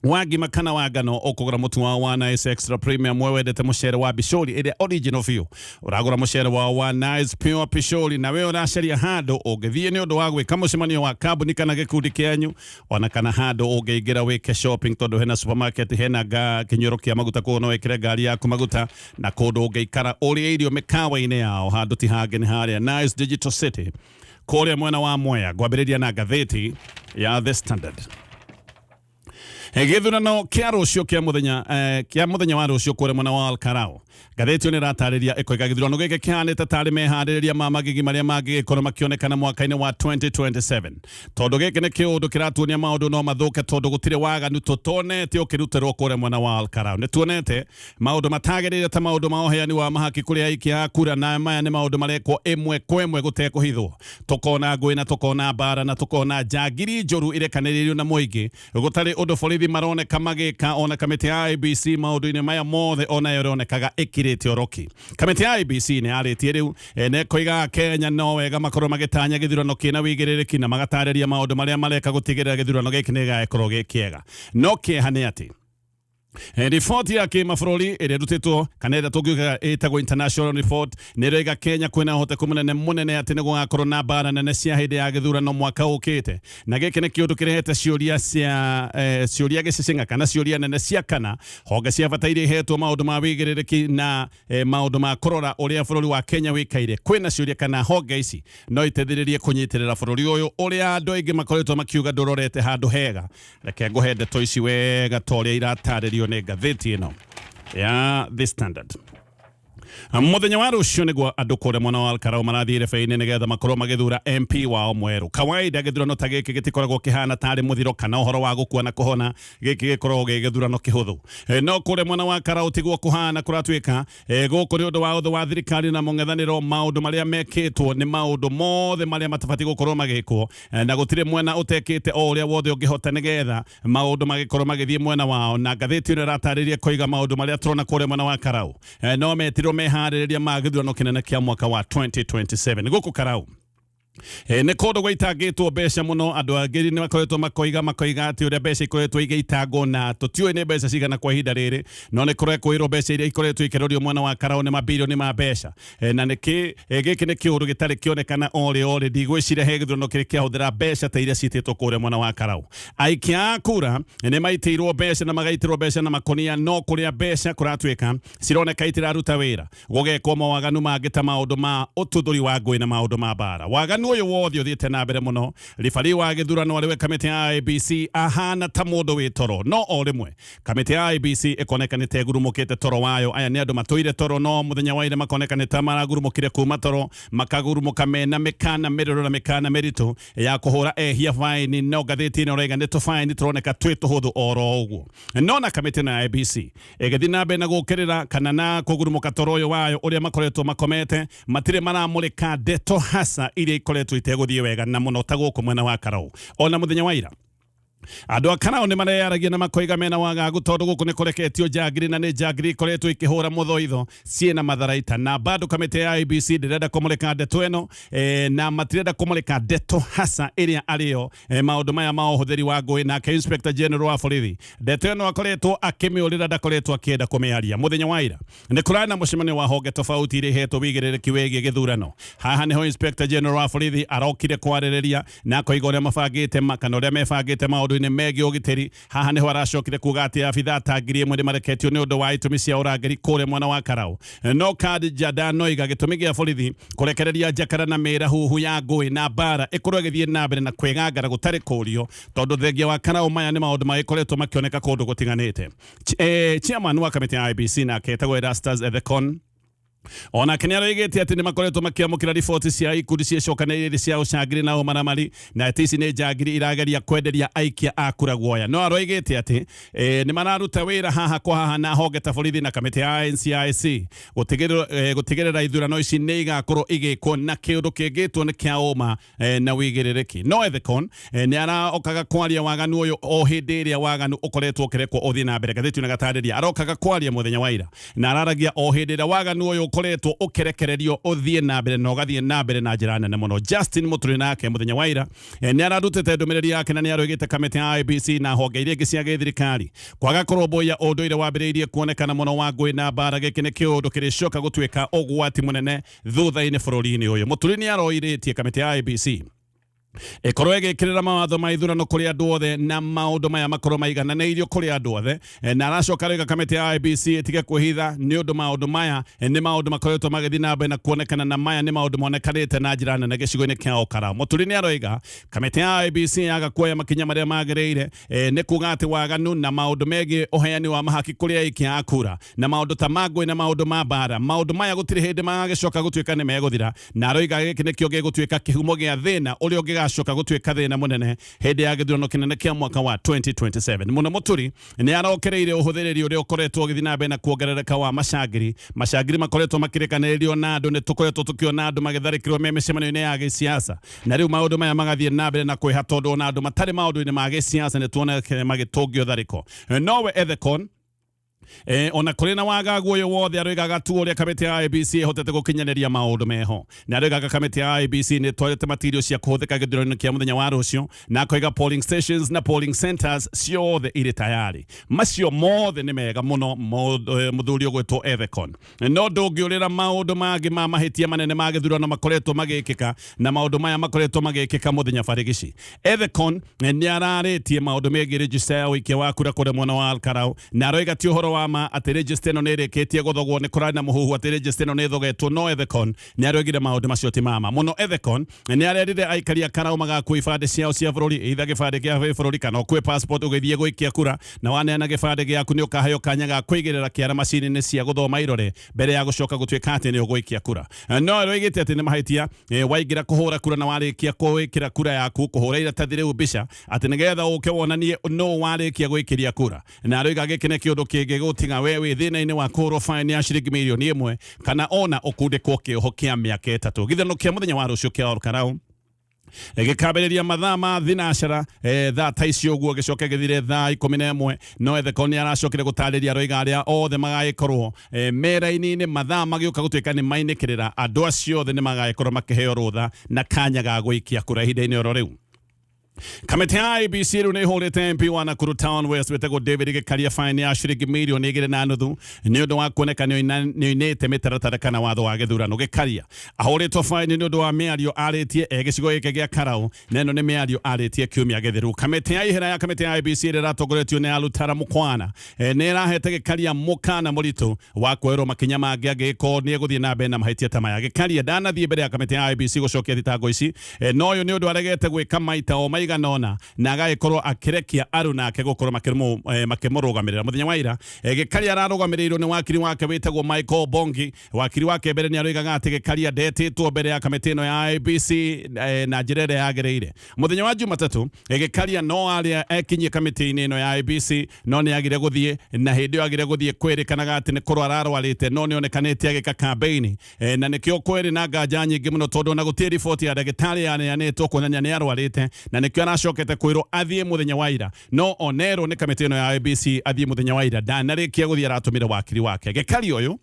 Speaker 17: wa ngima kana wa ngano, ũkũgũra mũtu wao wa Nice Extra Premium. We wendete mũcere wa bishori ĩrĩa original biũ, ũragũra mũcere wao wa Nice Pure Pishori. Na we ũracaria handũ ũngĩthiĩ nĩ ũndũ wa gwĩka mũcemanio wa kambuni kana gĩkundi kĩanyu, ona kana handũ ũngĩingĩra wĩke shopping, tondũ hena supermarket, hena kĩnyuĩro kĩa maguta, koguo no wĩkĩre ngari yaku maguta, na kũndũ ũngĩikara ũrĩe irio mĩkawa-inĩ yao. Handũ ti hangĩ, nĩ harĩa Nice Digital City kũrĩa mwena wa Mwea. Ngwambĩrĩria na ngathĩti ya The Standard. Gĩthurano kĩa rũciũ kĩa mũthenya wa rũciũ kũrĩa mwena wa Olkalau. Ngathĩti ĩyo nĩ ĩratarĩria ĩkoiga gĩthurano gĩkĩ kĩhanĩte tarĩ meharĩrĩria ma magigi marĩa mangĩgĩkorwo makĩonekana mwaka-inĩ wa 2027, tondũ gĩkĩ nĩ kĩũndũ kĩratuonia maũndũ no mathũke, tondũ gũtirĩ waganu tũtonete ũkĩrutĩrwo kũrĩa mwena wa Olkalau. Nĩ tuonete maũndũ matagĩrĩire ta maũndũ ma ũheani wa mahaki kũrĩ aikia a kura, na maya nĩ maũndũ marekwo ĩmwe kwa ĩmwe gũtekũhithwo. Tũkona ngũĩ na tũkona mbara na tũkona njangiri njũru irekanĩrĩirio na mũingĩ, gũtarĩ ũndũ borithi maroneka magĩka. Ona kamĩtĩ ya IEBC maũndũ-inĩ maya mothe onayo ĩronekaga ĩkirĩte oroki. Kamĩtĩ ya IEBC nĩ yarĩtie rĩu na ĩkoiga Kenya no wega makorwo magĩtanya gĩthurano kĩna wĩigĩrĩrĩki, na magatarĩria maũndũ marĩa mareka gũtigĩrĩra gĩthurano gĩkĩ nĩ gĩgagĩkorwo gĩ kĩega. No kĩeha nĩ atĩ Riboti ya kĩmabũrũri ĩrĩa ĩrutĩtwo kana ĩrĩa tũngiuga ĩtagwo international report nĩ ĩroiga Kenya kwĩna ũhoteku mũnene mũnene atĩ nĩ gũgakorwo na mbara nene cia hĩndĩ ya gĩthurano mwaka ũkĩte, na gĩkĩ nĩ kĩũndũ kĩrehete ciũria cia ciũria gĩcicing'a kana ciũria nene cia kana honge cia bata iria ihetwo maũndũ ma wĩigĩrĩrĩki na maũndũ ma kũrora ũrĩa bũrũri wa Kenya wĩikaire. Kwĩna ciũria kana honge ici no iteithĩrĩrie kũnyitĩrĩra bũrũri ũyũ ũrĩa andũ aingĩ makoretwo makiuga ndũrorete handũ hega. Reke ngũhe ndeto ici wega ta ũrĩa iratarĩrio nĩ ngathĩti ĩno ya The Standard. Muthenya wa rũciũ nĩguo andũ kũrĩa mwena wa Karau marathiĩ irebe-inĩ nĩgetha makorwo magĩthura MP wao mwerũ. Kawaida gĩthurano ta gĩkĩ gĩtikoragwo kĩhana tarĩ mũthiro kana ũhoro wa gũkua na kũhona, gĩkĩ gĩkoragwo gĩ gĩthurano kĩhũthũ. No kũrĩa mwena wa Karau tiguo kũhana kũratuĩka. Gũkũ nĩ ũndũ wa ũthũ wa thirikari na mũng'ethanĩro, maũndũ marĩa mekĩtwo nĩ maũndũ mothe marĩa matabatiĩ gũkorwo magĩkwo, na gũtirĩ mwena ũtekĩte o ũrĩa wothe ũngĩhota nĩgetha maũndũ magĩkorwo magĩthiĩ mwena wao. Na ngathĩti ĩno ĩratarĩria koiga maũndũ marĩa tũrona kũrĩa mwena wa Karau no metirwo meharĩrĩria ma gĩthurano kĩnene kĩa mwaka wa 2027. Gũkũ Karau nĩ kũndũ gwaitangĩtwo mbeca mũno, andũ angĩ nĩ makoretwo makoiga atĩ ũrĩa mbeca ikoretwo igĩitangwo na tũtiũĩ nĩ mbeca cigana kwa ihinda rĩrĩ, no nĩ kũrekwĩrwo mbeca iria ikoretwo ikĩrorio mwena wa Karau nĩ mabirioni ma mbeca. Na nĩkĩ gĩkĩ nĩ kĩũndũ gĩtarĩ kĩonekana orĩ orĩ, ndigwĩciria he gĩthurano kĩrĩ kĩahũthĩra mbeca ta iria ciitĩtwo kũrĩa mwena wa Karau. Aikia a kura nĩ maitĩirwo mbeca na magaitĩrwo mbeca na makonia, no kũrĩa mbeca kũratuĩka cironeka itiraruta wĩra, gũgekwo mawaganu mangĩ ta maũndũ ma ũtuthũri wa ngũĩ na maũndũ ma mbara. Waganu ũyũ wothe ũthiĩte na mbere mũno. Ribari wa gĩthurano arĩ we kamĩtĩ ya IEBC ahana ta mũndũ wĩ toro, no o rĩmwe kamĩtĩ ya IEBC ĩkoneka nĩ ta ĩgurumũkĩte toro wayo. Aya nĩ andũ matũire toro, no mũthenya wa ira makoneka nĩ ta maragurumũkire kuma toro, makagurumũka mena mĩkana mĩrũrũ na mĩkana mĩritũ ya kũhũra ehia baini, no ngathĩti ĩno ĩrauga nĩ tũbaini tũroneka twĩ tũhũthũ oro ũguo. No na kamĩtĩ ĩno ya IEBC ĩgĩthiĩ na mbere na gũkĩrĩra kana na kũgurumũka toro ũyũ wayo ũrĩa makoretwo makomete, matirĩ maramũrĩka ndeto hasa iria ikoretwo itegũthiĩ wega na mũno ta gũkũ mwena wa Karau. Ona mũthenya wa ira andũ a Karau nĩ mareyaragia na makoiga mena wagagu tondũ gũkũ nĩ kũreketio njangiri, na nĩ njangiri ikoretwo ikĩhũra mũthoitho ciĩna matharaita, na bado kamĩtĩ ya IEBC ndĩrenda kũmũrĩka ndeto ĩno, na matirenda kũmũrĩka ndeto hasa ĩrĩa arĩyo maũndũ maya ma ũhũthĩri wa ngũĩ. Nake Inspector General wa borithi ndeto ĩno akoretwo akĩmĩũrĩra, ndakoretwo akĩenda kũmĩaria. Mũthenya wa ira nĩ kũrarĩ na mũcemanio wa honge tofauti iria ihetwo wĩigĩrĩrĩki wĩgiĩ gĩthurano. Haha nĩho Inspector General wa borithi arokire kwarĩrĩria na akoiga ũrĩa mabangĩte kana ũrĩa mebangĩte maũndũ-inĩ megiĩ ũgitĩri. Haha nĩho aracokire kuga atĩ abithaa ta 1000 nĩ mareketio nĩ ũndũ wa itũmi cia ũrangĩri kũrĩa mwena wa Karau. No Khadija ndanoiga gĩtũmi gĩa borithi kũrekereria njakara na mĩrahuhu ya ngũĩ na mbara ĩkorwo ĩgĩthiĩ na mbere na kwĩgangara gũtarĩ kũrio, tondũ thengia wa Karau maya nĩ maũndũ magĩkoretwo makĩoneka kũndũ gũtiganĩte. Chairman wa kamĩtĩ ya IEBC nake etagwo Erastus Ethekon onake nĩ aroigĩte atĩ nĩ makoretwo makĩamũkĩra riboti cia ikundi ciĩcokanĩrĩire cia ũcangiri na ũmaramari, na atĩ ici nĩ njangiri irageria kwenderia aikia a kura guoya. No aroigĩte atĩ nĩ mararuta wĩra haha kwa haha na honge ta borithi na kamĩtĩ ya NCIC gũtigĩrĩra ithurano ici nĩ igakorwo igĩkwo na kĩũndũ kĩngĩtwo nĩ kĩa ũma na wĩigĩrĩrĩki. No Ethekon nĩ arokaga kwaria waganu ũyũ o hĩndĩ ĩrĩa waganu ũkoretwo ũkĩrekwo ũthiĩ na mbere. Ngathĩti ĩno ĩgatarĩria arokaga kwaria mũthenya wa ira na araragia o hĩndĩ ĩrĩa waganu ũyũ ũkoretwo ũkĩrekererio ũthiĩ na mbere na ũgathiĩ na mbere na njĩra nene mũno. Justin Muturi nake mũthenya wa ira nĩ ararutĩte ndũmĩrĩri yake na nĩ aroigĩte kamĩtĩ ya IEBC na honge iria ingĩ cia gĩthirikari kwaga kũrũmbũiya ũndũire wambĩrĩirie kuonekana mũno wa ngũĩ na mbara. Gĩkĩ nĩ kĩũndũ kĩrĩcoka gũtuĩka ũgwati mũnene thutha-inĩ bũrũri-inĩ ũyũ. Muturi nĩ aroirĩtie kamĩtĩ ya IEBC ĩkorwo ĩgĩkĩrĩra mawatho ma ithurano kũrĩ andũ othe na maũndũ maya makorwo maigananĩirio kũrĩ andũ othe, na aracoka aroiga kamĩtĩ ya IEBC ĩtige kwĩhitha nĩ ũndũ maũndũ maya nĩ maũndũ makoretwo magĩthiĩ na mbere na kuonekana, na maya nĩ maũndũ monekanĩte na njĩra nene gĩcigo-inĩ kĩa Olkalau. Muturi nĩ aroiga kamĩtĩ ya IEBC yaga kuoya makinya marĩa magĩrĩire, nĩ kuga atĩ waganu na maũndũ megiĩ ũheani wa mahaki kũrĩ aikia a kura na maũndũ ta ma ngũĩ na maũndũ ma mbara, maũndũ maya gũtirĩ hĩndĩ magagĩcoka gũtuĩka nĩ megũthira, na aroiga gĩkĩ nĩkĩo gĩgũtuĩka kĩhumo gĩa thĩna ũrĩa ũngĩgacoka gũtuĩka thĩna mũnene hĩndĩ ya gĩthurano kĩnene kĩa mwaka wa 2027. Mũno Muturi nĩ arokereire ũhũthĩrĩri ũrĩa ũkoretwo ũgĩthiĩ na mbere na kuongerereka wa macangiri. Macangiri makoretwo makĩrekanĩrĩrio na andũ, nĩ tũkoretwo tũkĩona andũ magĩtharĩkĩrwo me mĩcemanio-inĩ ya gĩsiasa, na rĩu maũndũ maya magathiĩ na mbere na kwĩha tondũ ona andũ matarĩ maũndũ-inĩ ma gĩsiasa nĩ tuonekire magĩtũngio tharĩko. Nowe Ethekon Ona kũrĩ na wagagu ũyũ wothe, aroigaga tu ũrĩa kamĩtĩ ya IEBC ĩhotete gũkinyanĩria maũndũ meho, na aroigaga kamĩtĩ ya IEBC nĩ ĩtwarĩte material cia kũhũthĩka gĩthurano-inĩ kĩa mũthenya wa rũciũ, na akoiga polling stations na polling centers ciothe irĩ tayari. Macio mothe nĩ mega mũno, mũthuri ũgwĩtwo Ethekon, no ndũngĩũrĩra maũndũ mangĩ ma mahĩtia manene ma gĩthurano makoretwo magĩkĩka, na maũndũ maya makoretwo magĩkĩka mũthenya barigici. Ethekon nĩ ararĩtie maũndũ megiĩ register ya ũikia wa kura kũrĩa mwena wa Olkalau, na aroiga ti ũhoro wa ma atĩ register ĩno nĩ ĩrĩkĩtie gũthogwo. Nĩ kũrarĩ na mũhuhu atĩ register ĩno nĩ ĩthogetwo, no Ethekon nĩ aroigire maũndũ macio ti ma ma mũno. Ethekon nĩ arerire aikari a Karau magakua ibandĩ ciao cia bũrũri, either gĩbandĩ kĩa bũrũri kana ũkue passport ũgĩthiĩ gũikia kura, na waneana gĩbandĩ gĩaku nĩ ũkaheo kanya ga kũigĩrĩra kĩara macini-inĩ cia gũthoma irore mbere ya gũcoka gũtuĩka atĩ nĩ ũgũikia kura. No aroigĩte atĩ nĩ mahĩtia waingĩra kũhũra kura na warĩkia gwĩkĩra kura yaku kũhũra iratathi rĩu mbica atĩ nĩgetha ũke wonanie nũ warĩkia gwĩkĩria kura, na aroiga gĩkĩ nĩ kĩũndũ kĩngĩgũtiga we wĩ thĩna-inĩ wa kũhũrwo fine ya ciringi mirioni 1 kana ona ũkundĩkwo kĩoho kĩa mĩaka 3. Gĩthurano kĩa mũthenya wa rũciũ kĩa Olkalau gĩkambĩrĩria mathaa ma thinacara, thaa ta icio ũguo, gĩcoke gĩthire thaa 11. No Ethekon nĩ aracokire gũtarĩria, aroiga arĩa othe magagĩkorwo meraini-inĩ mathaa magĩũka gũtuĩka nĩ mainĩkĩrĩra, andũ acio othe nĩ magagĩkorwo makĩheo rũtha na kanya ga gũikia kura ihinda-inĩ oro rĩu. Kamĩtĩ ya IEBC rĩu nĩ ĩhũrĩte MP wa Nakuru Town West wĩtagwo David Gĩkaria fine ya ciringi mirioni 2.5 nĩ ũndũ wa kuoneka nĩ oinĩte mĩtaratara kana watho wa gĩthurano. Gĩkaria ahũrĩtwo fine nĩ ũndũ wa mĩario arĩtie e gĩcigo gĩkĩ gĩa Karau, na ĩno nĩ mĩario arĩtie kiumia gĩthiru. Kamĩtĩ ya ihera ya kamĩtĩ ya IEBC ĩrĩa ĩratongoretio nĩ Alutara Mukwana nĩ ĩrahete Gĩkaria mũkana mũritũ wa kuoerwo makinya mangĩ angĩgĩkorwo nĩ egũthiĩ na mbere na mahĩtia ta maya. Gĩkaria ndanathiĩ mbere ya kamĩtĩ ya IEBC gũcokia thitango ici, no ũyũ nĩ ũndũ aregete gwĩka maita o maigana ũna na agagĩkorwo akĩrekia aruna ake gũkorwo makĩmũrũgamĩrĩra. Mũthenya wa ira, Gĩkaria ararũgamĩrĩirwo nĩ wakiri wake wĩtagwo Michael Bongi. Wakiri wake mbere nĩ aroigaga atĩ Gĩkaria ndetĩtwo mbere ya kamĩtĩ ĩno ya IEBC na njĩra ĩrĩa yagĩrĩire. Mũthenya wa Jumatatũ, Gĩkaria no arĩa ekinyie kamĩtĩ-inĩ ĩno ya IEBC, no nĩ agire gũthiĩ, na hĩndĩ ĩyo agire gũthiĩ kwĩrĩkanaga atĩ nĩ kũrwara arwarĩte, no nĩ onekanĩte agĩka campaign, na nĩkĩo kwĩrĩ na nganja nyingĩ mũno, tondũ ona gũtirĩ riboti ya ndagĩtarĩ yaneanĩtwo kuonania nĩ arwarĩte, na nĩkĩo aracokete kwĩrwo athiĩ mũthenya wa ira. No onerwo nĩ kamĩtĩ ĩno ya IEBC athiĩ mũthenya wa ira, ndanarĩkia gũthiĩ, aratũmire wakiri wake. Gĩkaria ũyũ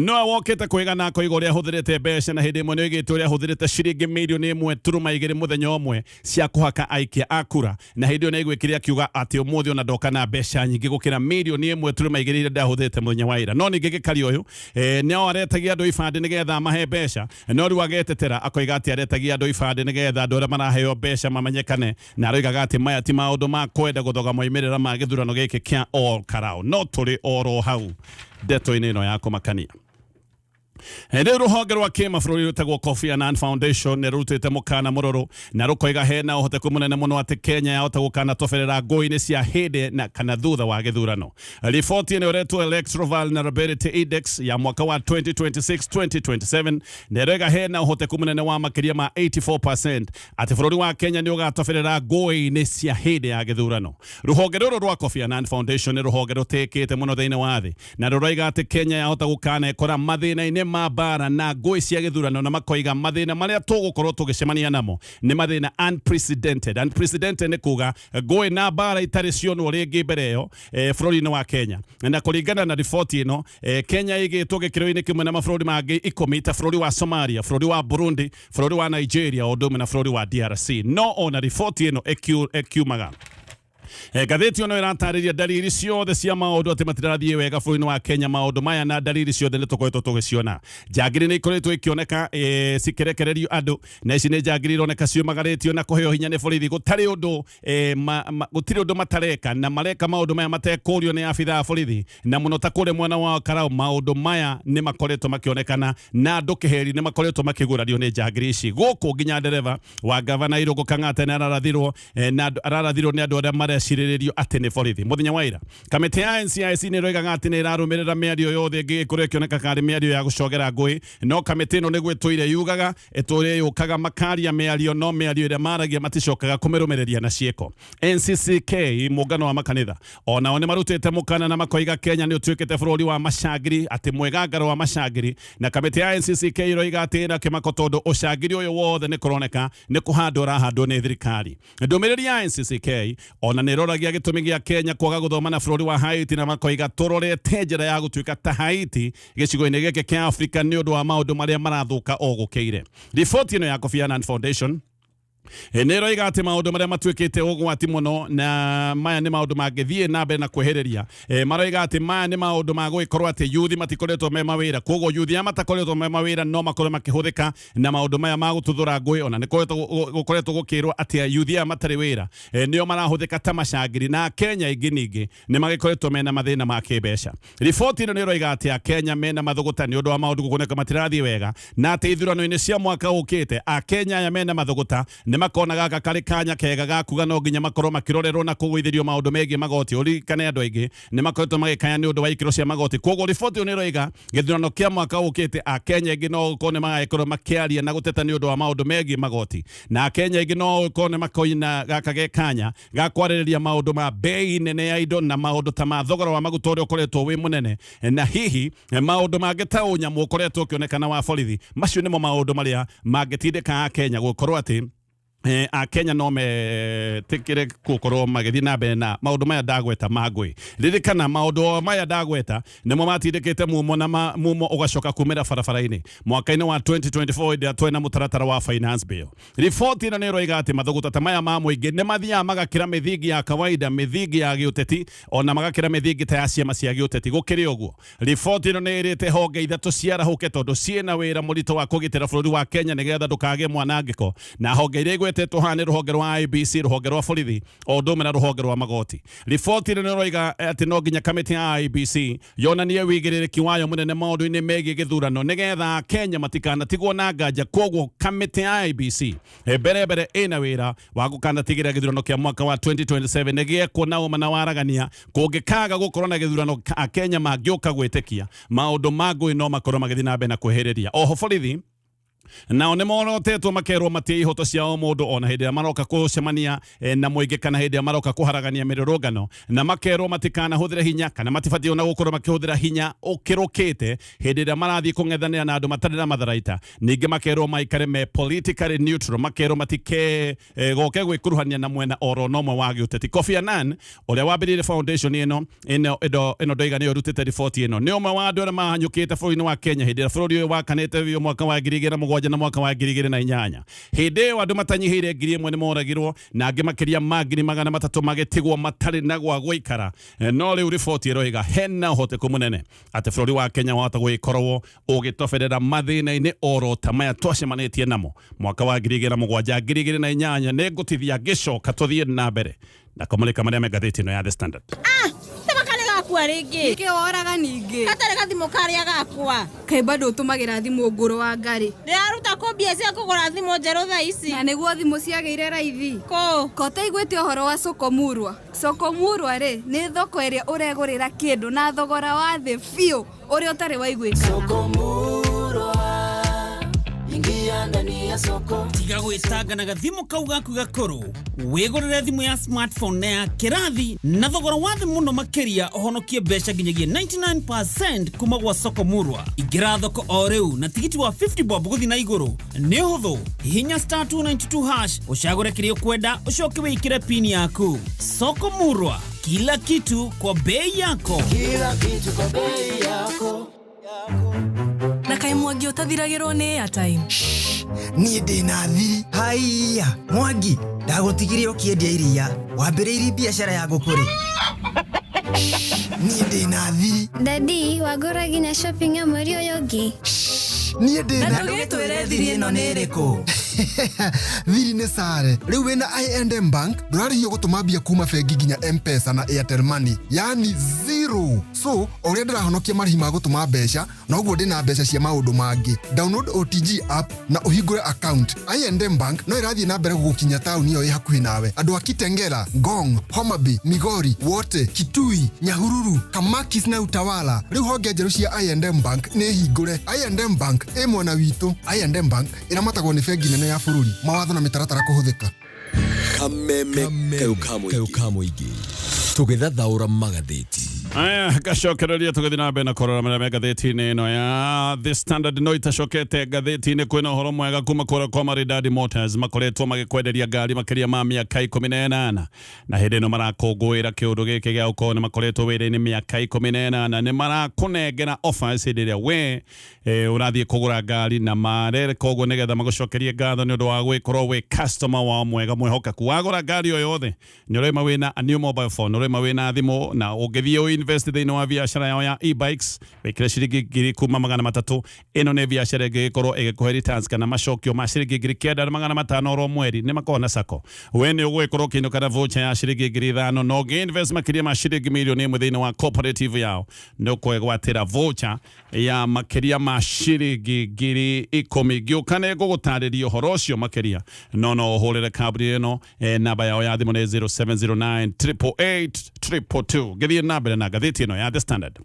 Speaker 17: nowe wokĩte kwĩgana akoiga ũrĩa ahũthĩrĩte mbeca, na hĩndĩ ĩmwe nĩ oigĩte ũrĩa ahũthĩrĩte ciringi mirioni 1.2 mũthenya ũmwe cia kũhaka aikia a kura, na hĩndĩ ĩyo nĩ aiguĩkire akiuga atĩ ũmũthĩ ona ndoka na mbeca nyingĩ gũkĩra mirioni 1.2 iria ndahũthĩrĩte mũthenya wa ira. No ningĩ Gĩkaria ũyũ nĩo aretagia andũ ibandĩ nĩgetha amahe mbeca, no rĩu agetetera akoiga atĩ aretagia andũ ibandĩ nĩgetha andũ arĩa maraheo mbeca mamenyekane, na aroigaga atĩ maya ti maũndũ ma kwenda gũthoga moimĩrĩra ma gĩthurano gĩkĩ kĩa Ol Kalou. No tũrĩ oro hau ndeto-inĩ ĩno ya kũmakania, rĩu rũhonge rwa kĩmabũrũri rwĩtagwo Kofi Annan Foundation nĩ rũrutĩte mũkana mũrũrũ na rũkoiga hena ũhoteku mũnene mũno atĩ Kenya yahota gũkanatoberera ngũĩ-inĩ cia hĩndĩ na kana thutha wa gĩthurano. Riboti ĩno ĩretwo Electoral Vulnerability Index ya mwaka wa 2026-2027 na ĩroiga hena ũhoteku mũnene wa makĩria ma 84% atĩ bũrũri wa Kenya nĩ ũgatoberera ngũĩ-inĩ cia hĩndĩ ya gĩthurano. Rũhonge rũrũ rwa Kofi Annan Foundation nĩ rũhonge rũtĩkĩte mũno thĩinĩ wa thĩ, na rũroiga atĩ Kenya yahota gũkanekora mathĩna-inĩ ma mbara na ngũĩ cia gĩthurano, na makoiga mathĩna marĩa tũgũkorwo tũgĩcemania namo nĩ mathĩna unprecedented. Unprecedented nĩ kuga ngũĩ na mbara itarĩ cionwo rĩngĩ mbere ĩyo bũrũri-inĩ wa Kenya. Na kũringana na riboti ĩno, Kenya ĩgĩtwo gĩkĩro-inĩ kĩmwe na mabũrũri mangĩ 10 ta bũrũri wa Somalia, bũrũri wa Burundi, bũrũri wa Nigeria, o ũndũ ũmwe na bũrũri wa DRC. No ona riboti ĩno ĩkiumaga, ngathĩti ĩno ĩratarĩria ndariri ciothe cia maũndũ atĩ matirathiĩ wega bũrũri-inĩ wa Kenya. Maũndũ maya na ndariri ciothe nĩ tũkoretwo tũgĩciona. Njangiri nĩ ikoretwo ikĩoneka cikĩrekererio andũ, na ici nĩ njangiri ironeka ciũmagarĩtio na kũheo hinya nĩ borithi, gũtarĩ ũndũ gũtirĩ ũndũ matareka, na mareka maũndũ maya matekũrio nĩ abithaa a borithi, na mũno ta kũrĩa mwena wa Karau maũndũ maya nĩ makoretwo makĩonekana na andũ kĩheri nĩ makoretwo makĩgurario nĩ njangiri ici gũkũ. Nginya ndereba wa gavana Irũngũ Kang'ata nĩ ararathirwo na ararathirwo nĩ andũ arĩa marecirĩrĩrio atĩ nĩ borithi mũthenya wa ira. Kamĩtĩ ya NCIC nĩ ĩroigaga atĩ nĩ ĩrarũmĩrĩra mĩario yothe ĩngĩgĩkorwo ĩkĩoneka karĩ mĩario ya gũcogera ngũĩ, no kamĩtĩ ĩno nĩguo ĩtũire yugaga, ĩtũire yũkaga makaria mĩario, no mĩario ĩrĩa maragia maticokaga kũmĩrũmĩrĩria na ciĩko. NCCK, mũngano wa makanitha, onao nĩ marutĩte mũkana na makoiga Kenya nĩ ũtuĩkĩte bũrũri wa macangiri, atĩ mwĩgangaro wa macangiri, na kamĩtĩ ya NCCK ĩroiga atĩ ĩna kĩmako tondũ ũcangiri ũyũ wothe nĩ kũroneka nĩ kũhandwo ũrahandwo nĩ thirikari. Ndũmĩrĩri ya NCCK ona nĩ Nĩ ĩroragia gĩtũmi gĩa Kenya kwaga gũthoma na bũrũri wa Haiti na makoiga tũrorete njĩra ya gũtuĩka ta Haiti gĩcigo-inĩ gĩkĩ kĩa Afrika nĩ ũndũ wa maũndũ marĩa marathũka o gũkĩire. Riboti ĩno ya Kofi Annan Foundation nä ĩroiga atĩ maũndũ marĩa matuĩkĩte ũgwati mũno na maya nĩ maũndũ mangĩthiĩ na mbere na kwĩhĩrĩria. Maroiga atĩ maya nĩ maũndũ ma gũgĩkorwo atĩ yuthi matikoretwo me mawĩra, koguo yuthi aya matakoretwo me mawĩra no makorwo makĩhũthĩka na maũndũ maya ma gũtuthũra ngũĩ. Ona nĩ gũkoretwo gũkĩrwo atĩ yuthi aya matarĩ wĩra nĩo marahũthĩka ta macangiri, na Kenya aingĩ ningĩ nĩ magĩkoretwo mena mathĩna ma kĩmbeca. Riboti ĩno nĩ ĩroiga atĩ Akenya mena mathũgũta nĩ ũndũ wa maũndũ gũkoneka matirathiĩ wega, na atĩ ithurano-inĩ cia mwaka ũkĩte Akenya aya mena mathũgũta nĩ makona gaka karĩ kanya kega ga kuga no nginya makorwo makĩrorerwo na kũgũithĩrio maũndũ megiĩ magoti. Ũririkane andũ aingĩ nĩ makoretwo magĩkaya nĩ ũndũ wa ikĩro cia magoti, koguo riboti ĩyo nĩ ĩroiga gĩthurano kĩa mwaka ũkĩte Akenya aingĩ no gũkorwo nĩ magagĩkorwo makĩaria na gũteta nĩ ũndũ wa maũndũ megiĩ magoti, na Akenya aingĩ no gũkorwo nĩ makoina gaka ge kanya ga kwarĩrĩria maũndũ ma bei nene ya indo na maũndũ ta ma thogora wa maguta ũrĩa ũkoretwo wĩ mũnene, na hihi maũndũ mangĩ ta ũnyamũ ũkoretwo ũkĩonekana wa borithi. Macio nĩmo maũndũ marĩa mangĩtindĩka Akenya gũkorwo atĩ Akenya no metĩkĩre gũkorwo magĩthiĩ na mbere na maũndũ maya ndagweta ma ngũĩ. Ririkana maũndũ maya ndagweta nĩmo matindĩkĩte mumo na mumo ũgacoka kumĩra barabara-inĩ mwaka-inĩ wa 2024 hĩndĩ ĩrĩa twĩ na mũtaratara wa finance bill. Riboti ĩno nĩ ĩroiga atĩ mathũgũta ta maya ma mũingĩ nĩ mathiaga magakĩra mĩthingi ya kawaida, mĩthingi ya gĩũteti, ona magakĩra mĩthingi ta ya ciama cia gĩũteti. Gũkĩrĩ ũguo, riboti ĩno nĩ ĩrĩte honge ithatũ ciarahũke tondũ ciĩna wĩra mũritũ wa kũgitĩra bũrũri wa Kenya nĩgetha ndũkagĩe mwanangĩko, na honge iria igwetetwo haha nĩ rũhonge rwa IEBC, rũhonge rwa borithi, o ũndũ ũmwe na rũhonge rwa magoti. Riboti ĩno nĩ ĩroiga atĩ no nginya kamĩtĩ ya IEBC yonanie wĩigĩrĩrĩki wayo mũnene maũndũ-inĩ megiĩ gĩthurano nĩgetha Akenya matikanatigwo na nganja. Koguo kamĩtĩ ya IEBC mbere mbere ĩna wĩra wa gũkanatigĩrĩra gĩthurano kĩa mwaka wa 2027 nĩ gĩekwo na ũma na waragania. Kũngĩkaga gũkorwo na gĩthurano Akenya mangĩũka gwĩtĩkia maũndũ ma ngũĩ no makorwo magĩthiĩ na mbere na kwĩhĩrĩria. Oho borithi nao nĩ morotetwo makerwo matie ihoto cia o mũndũ ona hĩndĩ ĩrĩa maroka gũcemania na mũingĩ kana hĩndĩ ĩrĩa maroka kũharagania mĩrũrũngano, na makerwo matikanahũthĩre hinya kana matibatiĩ ona gũkorwo makĩhũthĩra hinya ũkĩrũkĩte hĩndĩ ĩrĩa marathiĩ kũng'ethanĩra na andũ matarĩ na matharaita. Ningĩ makerwo maikare me politically neutral, makerwo matike goke gwĩkuruhania na mwena oro na ũmwe wa gĩũteti. Kofi Annan ũrĩa wambĩrĩirie foundation ĩno ĩno ĩno ĩno ndoiga nĩyo ĩrutĩte riboti ĩno, nĩ ũmwe wa andũ arĩa mahanyũkĩte bũrũri-inĩ wa Kenya hĩndĩ ĩrĩa bũrũri ũyũ wakanĩte biũ mwaka wa 2007 na mwaka wa 2008. Hĩndĩ ĩyo andũ matanyihĩire 1000 nĩ moragirwo na angĩ makĩria ma 300,000 magĩtigwo matarĩ na gwa gũikara. No rĩu riboti ĩroiga hena ũhoteku mũnene atĩ bũrũri wa Kenya wahota gũgĩkorwo ũgĩtoberera mathĩna-inĩ oro ta maya twacemanĩtie namo mwaka wa 2007 2008. Nĩ ngũtithia ngĩcoka tũthiĩ na mbere na kũmũrĩka marĩa me ngathĩti ĩno ya The Standard.
Speaker 18: Tama gakua rĩngĩ.
Speaker 19: Nĩkĩ woraga ningĩ?
Speaker 18: Gatarĩ gathimũ karĩa gakwa.
Speaker 19: Kaĩ bado ũtũmagĩra thimũ ngũrũ wa ngarĩ?
Speaker 18: Ndĩraruta kũ mbia cia kũgũra thimũ njerũ thaa ici?
Speaker 19: Na nĩguo thimũ ciagĩire raithi.
Speaker 18: Kũ?
Speaker 19: Ko ũtaiguĩte ũhoro wa soko murwa? Soko murwa rĩ, nĩ thoko ĩrĩa ũregũrĩra kĩndũ na thogora wa thĩ biũ ũrĩa ũtarĩ waiguĩkana.
Speaker 20: Soko murwa, ingia ndani ya soko.
Speaker 21: Tiga gwĩtanga na gathimũ kau gaku gakũrũ, wĩgũrĩre thimũ ya smartphone na ya kĩrathi na thogora wa thĩ mũno makĩria, ũhonokie mbeca nginyagia 99% kuma gwa soko murwa. Ingĩra thoko o rĩu na tigiti wa 50 bob gũthiĩ na igũrũ. Nĩ ũhũthũ, hihinya star 292 hash ũcagũre kĩrĩa ũkwenda, ũcoke wĩkĩre pin yaku. Soko murwa, kila kitu kwa bei yako.
Speaker 20: Kila kitu kwa bei yako.
Speaker 22: Na kaĩ Mwangi ũtathiragĩrwo nĩ airtime?
Speaker 23: Niĩ ndĩ na thiri. Haiya Mwangi, ndagũtigire ũkĩendia iria, wambĩrĩirie biacara ya ngũkũ rĩ? Niĩ ndĩ na thiri.
Speaker 24: Dadi, wagũra nginya shopping ya mweri ũyũ ũngĩ?
Speaker 23: Niĩ ndĩ
Speaker 22: Na
Speaker 23: na
Speaker 22: ndũgĩtwĩre thiri ĩno nĩ ĩrĩkũ.
Speaker 25: Thiri nĩ sare. Rĩu wĩna I&M Bank ndũrarĩhio gũtũma mbia kuma bengi nginya M-Pesa na Airtel Money, yani zero. So o ũrĩa ndĩrahonokia marĩhi ma gũtũma mbeca, noguo ndĩna mbeca cia maũndũ mangĩ. Download OTG app na ũhingũre account. I&M Bank no ĩrathiĩ na mbere gũgũkinya taũni ĩyo ĩ hakuhĩ nawe. Andũ a Kitengela, Ngong, Homa Bay, Migori, Wote, Kitui, Nyahururu, Kamakis na Utawala, rĩu honge njerũ cia I&M Bank nĩ hingũre. I&M Bank ĩ mwena witũ. I&M Bank ĩramatagwo nĩ bengi nene ya bũrũri. Mawatho na mĩtaratara kũhũthĩka.
Speaker 26: Kameme kayũ ka mũingĩ tũgĩthathaũra magathĩti.
Speaker 17: Aya, gacokereria tũgĩthiĩ na mbere na kũrora marĩa me ngathĩti-inĩ ĩno ya The Standard. No itacokete ngathĩti-inĩ, kwĩna ũhoro mwega kuma kũrĩa kwa Maridadi Motors. Makoretwo magĩkwenderia ngari makĩria ma mĩaka 18, na hĩndĩ ĩno marakũngũĩra kĩũndũ gĩkĩ gĩa gũkorwo nĩ makoretwo wĩra-inĩ mĩaka 18, nĩ marakũnengera offers hĩndĩ ĩrĩa we ũrathiĩ kũgũra ngari, na mareka ũguo nĩgetha magũcokerie ngatho nĩ ũndũ wa gwĩkorwo wĩ customer wao mwega mwĩhokeku. Wagũra ngari o yothe nĩ ũrĩma wĩna a new mobile phone, ũrĩma wĩna thimũ, na ũngĩthiĩ ũinvest thĩinĩ wa biacara yao ya e-bikes, wĩkĩre ciringi 3,300. Ĩno nĩ biacara ĩngĩgĩkorwo ĩgĩkũhe returns kana macokio ma ciringi 9,500 oro mweri. Nĩ makoragwo na sacco, we nĩ ũgũgĩkorwo ũkĩinũka na voucher ya ciringi 5,000, na ũngĩ-invest makĩria ma ciringi 1 million thĩinĩ wa cooperative yao, nĩ ũkwĩgwatĩra voucher ya makĩria ma ciringi 10,000. Ngĩũka nĩ ngũgũtarĩria ũhoro ũcio makĩria, no ũhũrĩre kambuni ĩno, namba yao ya thimũ nĩ 0709 888 222. Ngĩthiĩ na mbere na ngathĩti ĩno ya The Standard,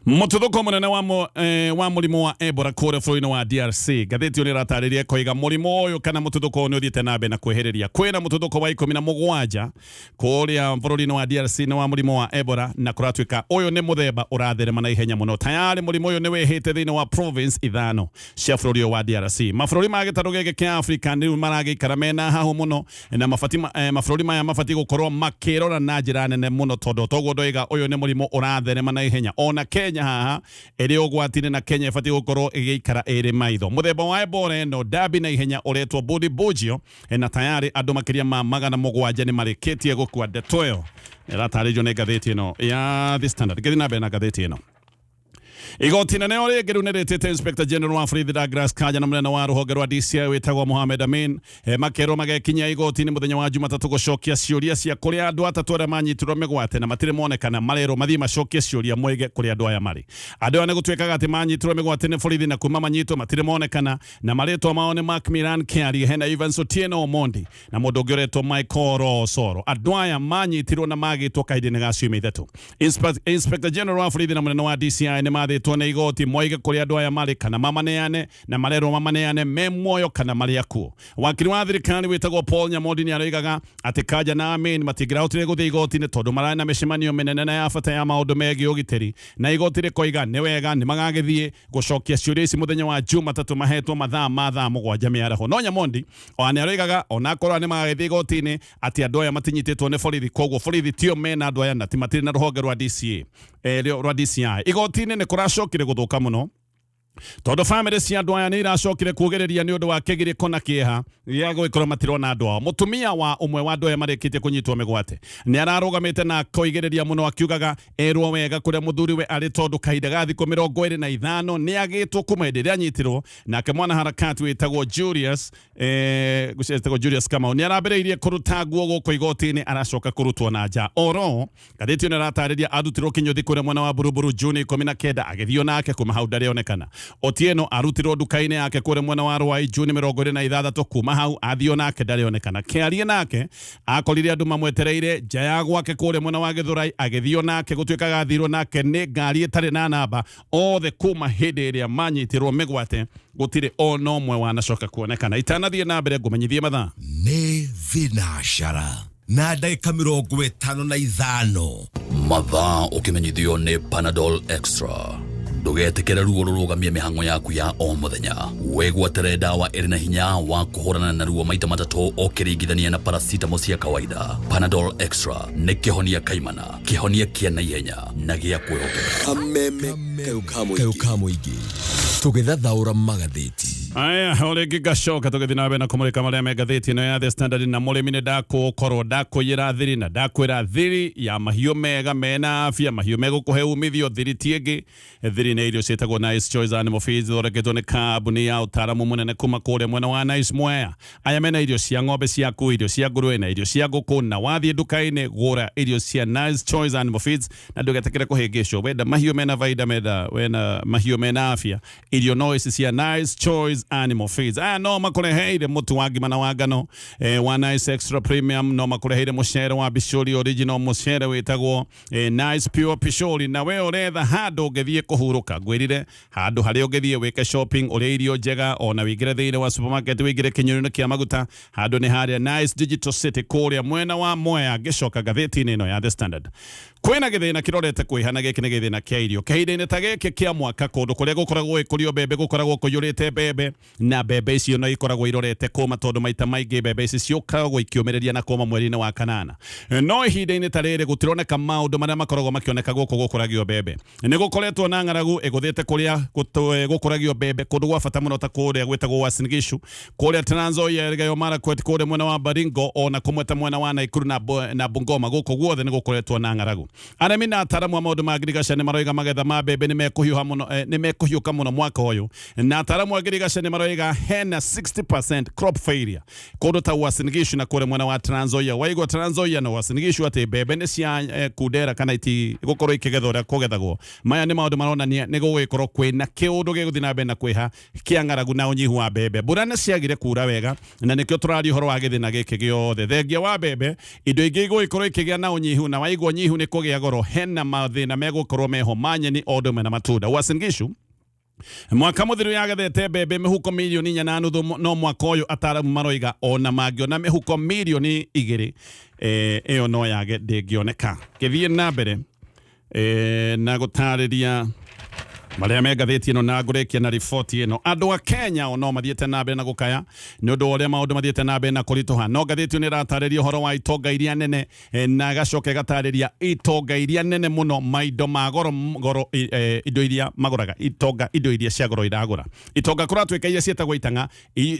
Speaker 17: mũtuthũko mũnene wa mũrimũ wa Ebola kũrĩa bũrũri-inĩ wa DRC. Ngathĩti ĩyo nĩ ĩratarĩria koiga mũrimũ ũyũ kana mũtuthũko ũyũ nĩ ũthiĩte na mbere na kwĩhĩrĩria. Kwĩna mũtuthũko wa 17 kũrĩa bũrũri-inĩ wa DRC nĩ wa mũrimũ wa Ebola, na kũratuĩka ũyũ nĩ mũthemba ũratherema na ihenya mũno. Tayarĩ mũrimũ ũyũ nĩ wĩhĩte thĩinĩ wa province ithano cia bũrũri ũyũ wa DRC. Mabũrũri ma gĩtarũ gĩkĩ kĩa Afrika rĩu maragĩikara mena hahũ mũno, na mabati mabũrũri maya mabatiĩ gũkorwo makĩrora na njĩra nene mũno, tondũ toguo ndoiga, ũyũ nĩ mũrimũ ũratherema na ihenya. Ona Kenya haha ĩrĩ ũgwati-inĩ, na Kenya ĩbatiĩ gũkorwo ĩgĩikara ĩrĩ maitho. Mũthemba wa Ebola ĩno ndabi na ihenya ũretwo Bundibugyo, na tayarĩ andũ makĩria ma 700 nĩ marĩkĩtie gũkua. Ndeto ĩyo ĩratarĩrio nĩ ngathĩti ĩno ya The Standard. Ngĩthiĩ na mbere na ngathĩti ĩno, igoti nene o rĩngĩ rĩu nĩ rĩtĩte Inspector General wa borithi Douglas Kanja na mũnene wa rũhonge rwa DCI wĩtagwo Mohamed Amin, makerwo magekinyia igoti-inĩ mũthenya wa Jumatatũ gũcokia ciũria cia kũrĩa andũ atatũ arĩa manyitirwo mĩgwate na matirĩ monekana. Marerwo mathiĩ macokie ciũria moige kũrĩa andũ aya marĩ. Andũ aya nĩ gũtuĩkaga atĩ manyitirwo mĩgwate nĩ borithi, na kuma manyitwo matirĩ monekana, na marĩtwa mao nĩ Macmillan Kiarie, hena Evans Otieno Omondi na mũndũ ũngĩ ũretwo Michael Osoro. Andũ aya manyitirwo na magĩtwo kahinda-inĩ ga ciumia 3. Inspector General wa borithi na mũnene wa DCI nĩ mathĩtwo nĩ igoti moige kũrĩa andũ aya marĩ kana mamaneane, na marerwo mamaneane me muoyo kana marĩ akuũ. Wakiri wa thirikari wĩtagwo Paul Nyamondi nĩ aroigaga atĩ Kanja na Amin matingĩrahotire gũthiĩ igoti-inĩ tondũ mararĩ na mĩcemanio mĩnene na ya bata ya maũndũ megiĩ ũgitĩri, na igoti rĩkoiga nĩ wega, nĩ magagĩthiĩ gũcokia ciũria ici mũthenya wa Jumatatũ mahetwo mathaa ma thaa 7 mĩaraho. No Nyamondi ona nĩ aroigaga onakorwo nĩ magagĩthiĩ igoti-inĩ, atĩ andũ aya matinyitĩtwo nĩ borithi, koguo borithi tio mena andũ aya na ti matirĩ na rũhonge rwa DCA, rwa DCI. Igoti-inĩ nĩ kũracokire gũthũka mũno, tondũ bamĩrĩ cia andũ aya nĩ iracokire kuugĩrĩria nĩ ũndũ wa kĩgirĩko na kĩeha gĩa gũgĩkorwo matirona andũ ao. Mũtumia wa ũmwe wa andũ aya marĩkĩtie kũnyitwo mĩgwate nĩ ararũgamĩte na akoigĩrĩria mũno, akiugaga erwo wega kũrĩa mũthuriwe arĩ, tondũ kahinda ga thikũ 25 nĩ agĩtwo kuma hĩndĩ ĩrĩa anyitirwo. Nake mwanaharakati wĩtagwo Julius, wĩtagwo Julius Kamau, nĩ arambĩrĩirie kũruta nguo gũkũ igoti-inĩ, aracoka kũrutwo na nja. Oro ngathĩti ĩno ĩratarĩria arutirwo kĩnyũthi kũrĩa mwena wa Buruburu Juni 19, agĩthio nake, kuma hau ndarĩ onekana. Otieno arutirwo nduka-inĩ yake kũrĩa mwena wa Ruai Juni 26, kuma hau athio nake ndarĩ onekana. Kĩarie nake akorire andũ mamwetereire nja ya gwake kũrĩa mwena wa Gĩthũrai, agĩthio nake, gũtuĩkaga athirwo nake nĩ ngari ĩtarĩ na namba. Othe kuma hĩndĩ ĩrĩa manyitirwo mĩgwate gũtirĩ ona ũmwe wanacoka kuonekana. Itanathiĩ na mbere, ngũmenyithie mathaa.
Speaker 2: Nĩ thinacara na ndagĩka 55.
Speaker 3: Mathaa ũkĩmenyithio nĩ Panadol Extra. Ndũgetĩkĩre ruo rũrũgamie mĩhang'o yaku ya o mũthenya. Wĩgwatĩre ndawa ĩrĩ na hinya wa kũhũrana na ruo maita matatũ ũkĩringithania na paracetamol cia kawaida. Panadol Extra nĩ kĩhonia kaimana, kĩhonia kĩa naihenya na gĩa kwĩhokeka.
Speaker 2: Kameme kayũ ka mũingĩ, tũgĩthathaũra magathĩti.
Speaker 17: Aya, o rĩngĩ ngacoka tũgĩthiĩ na mbere na kũmũrĩka marĩa me ngathĩti ĩno ya The Standard. Na mũrĩmi, nĩ ndakũkorwo ndakũiyĩra thiri na ndakwĩra thiri ya mahiũ mega mena afya, mahiũ megũkũhe umithio. Thiri ti ĩngĩ, thiri nĩ irio ciĩtagwo Nice Choice Animal Feeds, ithondeketwo nĩ kambuni ya ũtaaramu mũnene kuma kũrĩa mwena wa Nice Mwea. Aya mena irio cia ng'ombe ciaku, irio cia ngũrwe na irio cia ngũkũ. Na wathiĩ nduka-inĩ, gũra irio cia Nice Choice Animal Feeds na ndũgetĩkĩre kũhĩngĩcwo. Wenda mahiũ mena baida, menda wena mahiũ mena afya, irio no ici cia Nice Choice Animal Feeds. Aya no makũreheire mũtu wa ngima na wa ngano, wa Nice Extra Premium, no makũreheire mũcere wa Bishori Original, mũcere wĩtagwo Nice Pure Pishori. Na we ũretha handũ ũngĩthiĩ kũhurũka, ngwĩrire handũ harĩa ũngĩthiĩ wĩke shopping, ũrĩe irio njega, ona wĩingĩre thĩinĩ wa supermarket, wĩingĩre kĩnyuĩro-inĩ kĩa maguta, handũ nĩ harĩa Nice Digital City kũrĩa mwena wa Mwea. Ngĩcoka ngathĩti-inĩ ĩno ya The Standard, Kwĩna gĩthĩna kĩrorete kwĩha na gĩkĩ nĩ gĩthĩna kĩa irio. Kahinda-inĩ ta gĩkĩ kĩa mwaka kũndũ kũrĩa gũkoragwo gũgĩkũrio mbembe gũkoragwo kũiyũrĩte mbembe na mbembe icio no ikoragwo irorete kũma tondũ maita maingĩ mbembe ici ciũkagwo ikĩũmĩrĩria na kũma mweri-inĩ wa kanana. No ihinda-inĩ ta rĩrĩ gũtironeka maũndũ marĩa makoragwo makĩoneka gũkũ gũkũragio mbembe. Nĩ gũkoretwo na ng'aragu ĩgũthĩte kũrĩa gũkũragio mbembe kũndũ gwa bata mũno ta kũrĩa gwĩtagwo Uasin Gishu, kũrĩa Trans Nzoia, Elgeyo Marakwet, kũrĩa mwena wa Baringo ona kũmwe ta mwena wa Nakuru na Bungoma. Gũkũ guothe nĩ gũkoretwo na ng'aragu. Arĩmi na ataramu a maũndũ ma ngirigaca nĩ maroiga magetha ma mbembe nĩ mekũhiũha mũno, nĩ mekũhiũka mũno mwaka ũyũ, na ataramu a ngirigaca nĩ maroiga hena 60% crop failure kũndũ ta Uasin Gishu na kũrĩa mwena wa Trans Nzoia. Waigua Trans Nzoia na Uasin Gishu atĩ mbembe nĩ cia kundera kana itigũkorwo ikĩgethwo ũrĩa kũgethagwo. Maya nĩ maũndũ maronania nĩ gũgũgĩkorwo kwĩna kĩũndũ gĩgũthiĩ na mbere na kwĩha kĩa ng'aragu na ũnyihu wa mbembe. Mbura nĩ ciagire kura wega na nĩkĩo tũraria ũhoro wa gĩthĩna gĩkĩ gĩothe. Thengia wa mbembe, indo ingĩ igũgĩkorwo ikĩgĩa na ũnyihu, na waigua ũnyihu nĩ kũgĩa goro, hena mathĩna megũkorwo meho ma nyeni o ũndũ ũmwe na matunda. Uasin Gishu mwaka mũthiru yagethete mbembe mĩhuko mirioni inya na nuthu, no mwaka ũyũ ataramu maroiga ona mangĩona mĩhuko mirioni igĩrĩ ĩyo no yage ndĩngĩoneka. Ngĩthiĩ na mbere na gũtarĩria marĩa me ngathĩti ĩno na ngũrĩkia na riboti ĩno. Andũ a Kenya o no mathiĩte na mbere na gũkaya nĩ ũndũ wa ũrĩa maũndũ mathiĩte na mbere na kũritũha, no ngathĩti ĩno nĩ ĩratarĩria ũhoro wa itonga iria nene na ĩgacoka ĩgatarĩria itonga iria nene mũno maindo ma goro goro indo iria magũraga itonga indo iria cia goro iragũra. Itonga kũratuĩka iria ciĩtagwo itang'a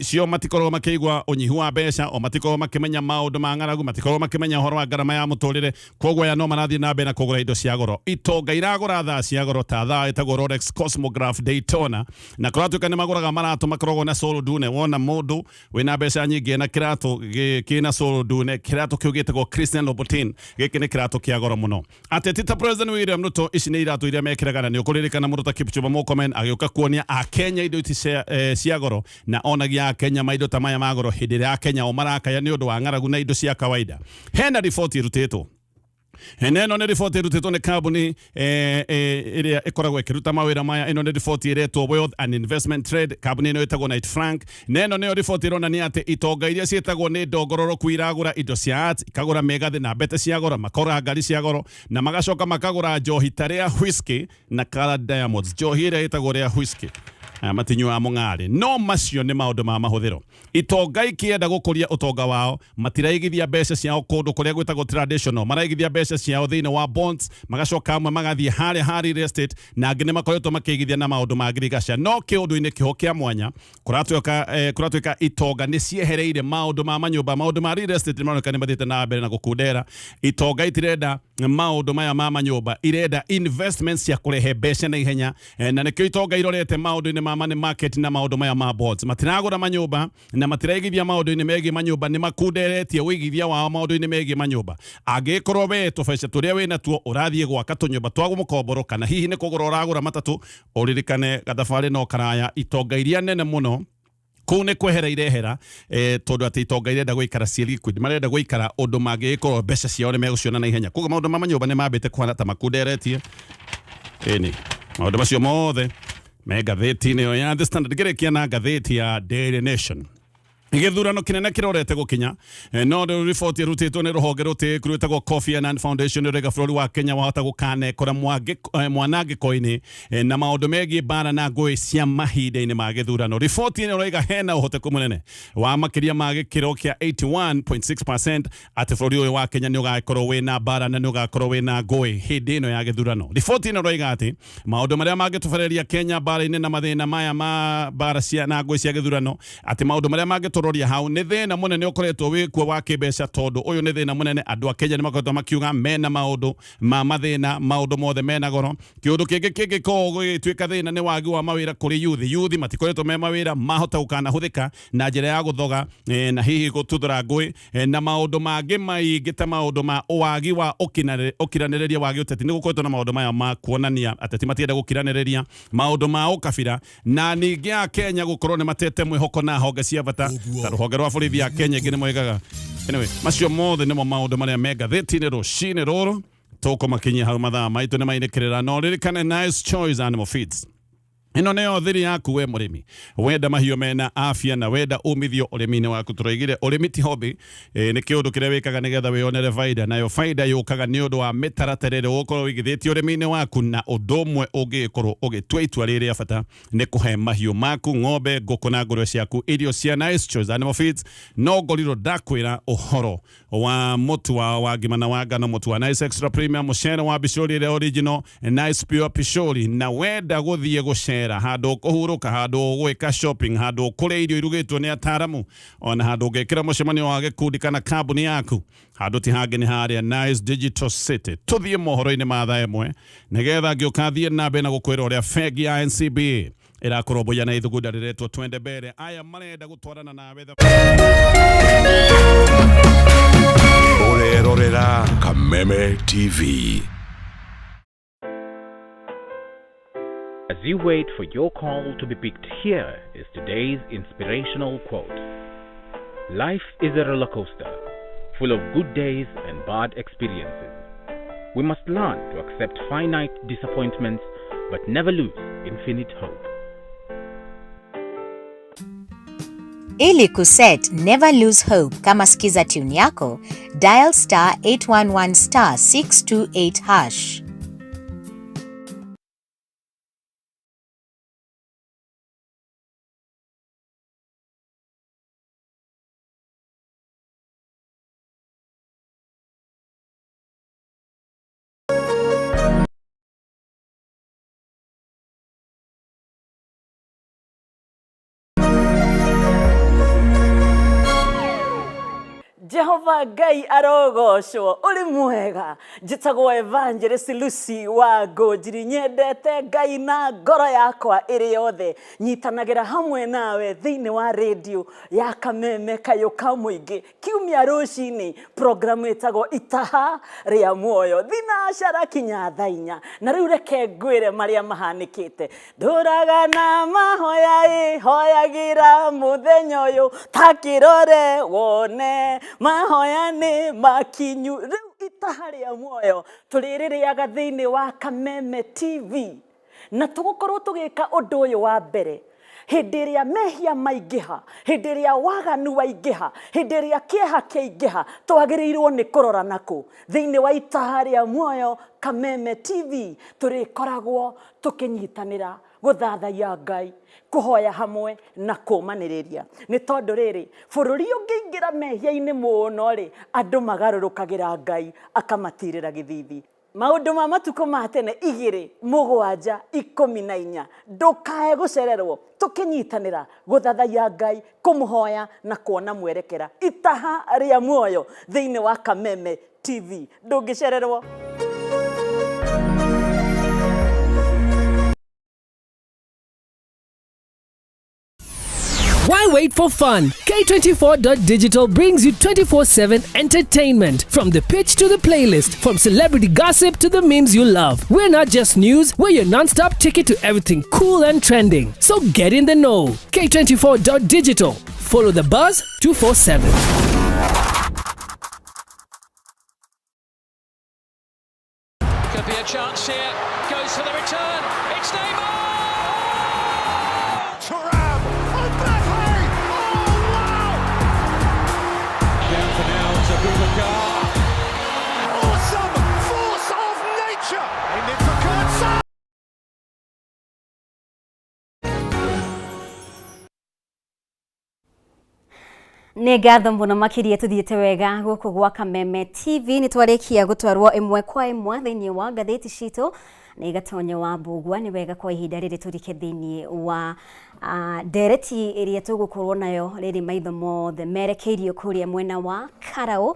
Speaker 17: cio matikoragwo makĩigua ũnyihu wa mbeca, o matikoragwo makĩmenya maũndũ ma ng'aragu, matikoragwo makĩmenya ũhoro wa ngarama ya mũtũrĩre, koguo aya no marathiĩ na mbere na kũgũra indo cia goro. Itonga iragũra thaa cia goro ta thaa ĩtagwo Rolex Cosmograph Daytona, na kũratuĩka nĩ magũraga maratũ makoragwo na sole ndune. Wona mũndũ wĩna mbeca nyingĩ na kĩratũ kĩna sole ndune, kĩratũ kĩu gĩtagwo Christian Louboutin, gĩkĩ nĩ kĩratũ kĩa goro mũno. Ateti ta President William Ruto, ici nĩ iratũ iria mekĩraga, na nĩ ũkũririkana mũndũ ta Kipchumba Murkomen agĩũka kuonia Akenya indo ici cia goro, na onagia Akenya maindo ta maya ma goro hĩndĩ ĩrĩa Akenya o marakaya nĩ ũndũ wa ng'aragu na indo cia kawaida. Hena riboti ĩrutĩtwo na ĩno nĩ riboti ĩrutĩtwo nĩ kambuni ĩrĩa ĩkoragwo ĩkĩruta mawĩra maya. Ĩno nĩ riboti ĩretwo Wealth and Investment Trade, kambuni ĩno ĩtagwo Knight Frank, na ĩno nĩyo riboti ĩronania atĩ itonga iria ciĩtagwo nĩ ndongororoku iragũra indo cia arts, ikagũra mĩgathĩ na mbete cia goro, makagũra ngari cia goro, na magacoka makagũra njohi ta rĩa whisky na colored diamonds, njohi ĩrĩa ĩtagwo rĩa whisky. Aya matinyuaga mũng'arĩ, no macio nĩ maũndũ ma mahũthĩro. Itonga ikĩenda gũkũria ũtonga wao matiraigithia mbeca ciao kũndũ kũrĩa gwĩtagwo traditional, maraigithia mbeca ciao thĩinĩ wa bonds, magacoka amwe magathiĩ harĩa ha real estate, na angĩ nĩ makoretwo makĩigithia na maũndũ ma ngirigaca. No kĩũndũ-inĩ kĩho kĩa mwanya kũratuĩka itonga nĩ ciehereire maũndũ ma manyũmba, maũndũ ma real estate nĩ maroneka nĩ mathiĩte na mbere na gũkundera. Itonga itirenda maũndũ maya ma manyũmba, irenda investments cia kũrehe mbeca na ihenya, na nĩkĩo itonga irorete maũndũ-inĩ ma money market na maũndũ maya ma bonds. Matiragũra manyũmba na matiraigithia maũndũ-inĩ megiĩ manyũmba, nĩ makunderetie ũigithia wao maũndũ-inĩ megiĩ manyũmba. Angĩkorwo we tũbeca tũrĩa wĩ natuo ũrathiĩ gwaka tũnyũmba twa mũkomboro, kana hihi nĩ kũgũra ũragũra matatũ, ũririkane gathabarĩ no karaya. Itonga iria nene mũno kũu nĩ kwehera irehera, tondũ atĩ itonga irenda gũikara ciĩ liquid, marenda gũikara ũndũ mangĩgĩkorwo mbeca ciao nĩ megũciona na ihenya. Koguo maũndũ ma manyũmba nĩ mambĩte kũhana ta makunderetie. Ĩni maũndũ macio mothe me ngathĩti-inĩ ĩyo ya The Standard. Ngĩrĩkia na ngathĩti ya Daily Nation, gĩthurano kĩnene kĩrorete gũkinya, no rĩu riboti ĩrutĩtwo nĩ rũhonge rũtĩĩku rwĩtagwo Kofi Annan Foundation rũraiga bũrũri wa Kenya wahota gũkanekora mwanangĩko-inĩ na maũndũ megiĩ mbara na ngũĩ cia mahinda-inĩ ma gĩthurano. Riboti ĩno ĩroiga hena ũhoteku mũnene wa makĩria ma gĩkĩro kĩa 81.6% atĩ bũrũri ũyũ wa Kenya nĩ ũgakorwo wĩna mbara na nĩ ũgakorwo wĩna ngũĩ hĩndĩ ĩno ya gĩthurano. Riboti ĩno ĩroiga atĩ maũndũ marĩa mangĩtũbereria Kenya mbara-inĩ na mathĩna maya ma mbara cia na ngũĩ cia gĩthurano, atĩ maũndũ marĩa mangĩtũroria hau nĩ thĩna mũnene ũkoretwo wĩkuo wa kĩmbeca, tondũ ũyũ nĩ thĩna mũnene. Andũ a Kenya nĩ makoretwo makiuga mena maũndũ ma mathĩna, maũndũ mothe mena goro. Kĩũndũ kĩngĩ kĩngĩkorwo gũgĩtuĩka thĩna nĩ wagi wa mawĩra kũrĩ yuthi. Yuthi matikoretwo me mawĩra, mahota gũkanahũthĩka na njĩra ya gũthoga na hihi gũtuthũra ngũĩ na maũndũ mangĩ maingĩ ta maũndũ ma wagi wa ũkiranĩrĩria wa gĩũteti. Nĩ gũkoretwo na maũndũ maya ma kuonania ateti matienda gũkiranĩrĩria, maũndũ ma ũkabira, na ningĩ a Kenya gũkorwo nĩ matete mwĩhoko na honge cia bata ta rũhonge rwa borithi ya Kenya ingĩ nĩ moigaga. Anyway, macio mothe nĩmo maũndũ marĩa me ngathĩti-inĩ rũcinĩ rũrũ. Tũkũmakinyia hau mathaa maitũ nĩ mainĩkĩrĩra, no ririkane Nice Choice Animal Feeds. Ĩno nĩyo thiri yaku we mũrĩmi wenda mahiũ mena afya na wenda umithio ũrĩmi-inĩ waku. Tũroigire ũrĩmi ti hobby, nĩ kĩũndũ kĩrĩa wĩkaga nĩgetha wĩyonere baida, nayo baida yũkaga nĩ ũndũ wa mĩtaratara ĩrĩa ũgũkorwo ũigithĩtie ũrĩmi-inĩ waku. Na ũndũ ũmwe ũngĩgĩkorwo ũgĩtua itua rĩrĩ rĩa bata nĩ kũhe mahiũ maku, ng'ombe, ngũkũ na ngũrwe ciaku irio cia Nice Choice Animal Feeds. No ngorirwo ndakwĩra ũhoro wa mũtu wa ngima na wa ngano, mũtu wa Nice Extra Premium, mũcere wa bicũri ĩrĩa original, Nice Pure Pishori. Na wenda gũthiĩ gũcera handũ ũkũhurũka, handũ ũgwĩka shopping, handũ ũkũrĩa irio irugĩtwo nĩ ataramu, ona handũ ũngĩkĩra mũcemanio wa gĩkundi kana kambuni yaku, handũ ti hangĩ nĩ harĩa Nice Digital City. Tũthiĩ mohoro-inĩ ma thaa ĩmwe nĩgetha ngĩũka thiĩ na mbere na gũkwĩra ũrĩa bengi ya NCBA ĩrakũrũmbũiya na ithugunda rĩretwo Twende Mbere. Aya marenda gũtwarana nawe.
Speaker 2: Ũrerorera Kameme TV.
Speaker 4: As you wait for your call to be picked, here is today's inspirational quote. Life is a roller coaster, full of good days and bad experiences. We must learn to accept finite disappointments, but never lose infinite hope.
Speaker 5: Ili kuset Never Lose Hope kama skiza tune yako, dial star 811 star 628 hash.
Speaker 6: Jehova Ngai arogocwo. Ũrĩ mwega? Njĩtagwo Evangelist Lucy wa Ngũnjiri. Nyendete Ngai na ngoro yakwa ĩrĩ yothe. Nyitanagĩra hamwe nawe thĩinĩ wa rĩndiũ ya Kameme Kayũ ka Mũingĩ kiumia rũcinĩ, programu ĩtagwo Itaha rĩa Muoyo, thinacara kinya thaa inya. Na rĩu reke ngwĩre marĩa mahanĩkĩte. Ndũraga na mahoya ĩ hoyagĩra mũthenya ũyũ, ta kĩrore wone mahoya nĩ makinyu. Rĩu Itaha rĩa Muoyo tũrĩrĩrĩaga thĩinĩ wa Kameme TV, na tũgũkorwo tũgĩka ũndũ ũyũ wa mbere hĩndĩ ĩrĩa mehia maingĩha, hĩndĩ ĩrĩa waganu waingĩha, hĩndĩ ĩrĩa kĩeha kĩaingĩha, twagĩrĩirwo nĩ kũrora nakũ. Thĩinĩ wa Itaha rĩa Muoyo Kameme TV tũrĩkoragwo tũkĩnyitanĩra gũthathaiya Ngai, kũhoya hamwe na kũmanĩrĩria, nĩ tondũ rĩrĩ bũrũri ũngĩingĩra mehia-inĩ mũno rĩ, andũ magarũrũkagĩra Ngai akamatirĩra gĩthithi. Maũndũ ma matukũ ma tene 2 7 14. Ndũkae gũcererwo tũkĩnyitanĩra gũthathaiya Ngai, kũmũhoya na kuona mwerekera. Itaha rĩa Muoyo thĩinĩ wa Kameme TV, ndũngĩcererwo.
Speaker 7: Why wait for fun? K24.digital brings you 24/7 entertainment. From the pitch to the playlist, from celebrity gossip to the memes you love. We're not just news, we're your non-stop ticket to everything cool and trending. So get in the know. K24.digital. Follow the buzz 247.
Speaker 10: Could be a chance here. Goes for the return. It's Neymar!
Speaker 26: Thuram! Mbappe! Oh, wow!
Speaker 10: Down for now to Boubacar.
Speaker 26: Awesome force of nature! In it for Kurtz.
Speaker 1: Nĩ ngatho mũno makĩria, tũthiĩte wega gũkũ gwa Kameme TV. Nĩ twarĩkia gũtwarwo ĩmwe kwa ĩmwe thĩinĩ wa ngathĩti citũ nĩ Gatonyo wa Mbũgua. Nĩ wega kwa ihinda rĩrĩ tũrike thĩinĩ wa ndereti ĩrĩa tũgũkorwo nayo rĩrĩ maitho mothe merekeirio kũrĩa mwena wa Karaũ,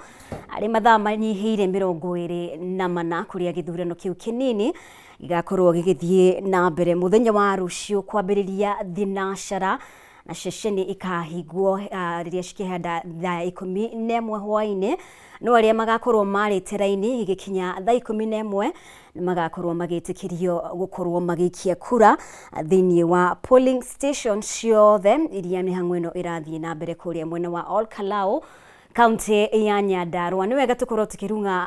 Speaker 1: arĩ mathaa manyihĩire 24 kũrĩa gĩthurano kĩu kĩnini gĩgakorwo gĩgĩthiĩ na mbere mũthenya wa rũciũ kwambĩrĩria thinacara, na ceceni ikahingwo rĩrĩa cikĩhanda thaa 11 hwaĩ-inĩ. No arĩa magakorwo marĩte raini igĩkinya thaa 11 nĩ magakorwo magĩtĩkĩrio gũkorwo magĩikia kura thĩinĩ wa polling station ciothe iria mĩhang'o ĩno ĩrathiĩ na mbere kũrĩa mwena wa Ol Kalou, kaunti ya Nyandarua. Nĩ wega tũkorwo tũkĩrung'a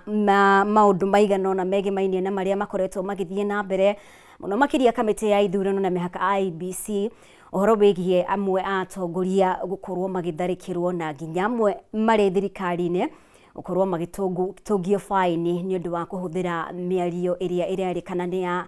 Speaker 1: maũndũ maigana ũna megemainie na marĩa makoretwo magĩthiĩ na mbere Mũno makĩria kamĩtĩ ya ithurano na mĩhaka IEBC ũhoro wĩgiĩ amwe a atongoria gũkorwo magĩtharĩkĩrwo na nginya amwe marĩ thirikari-inĩ gũkorwo magĩtũngio baini nĩ ũndũ wa kũhũthĩra mĩario ĩrĩa ĩrerĩkana nĩ ya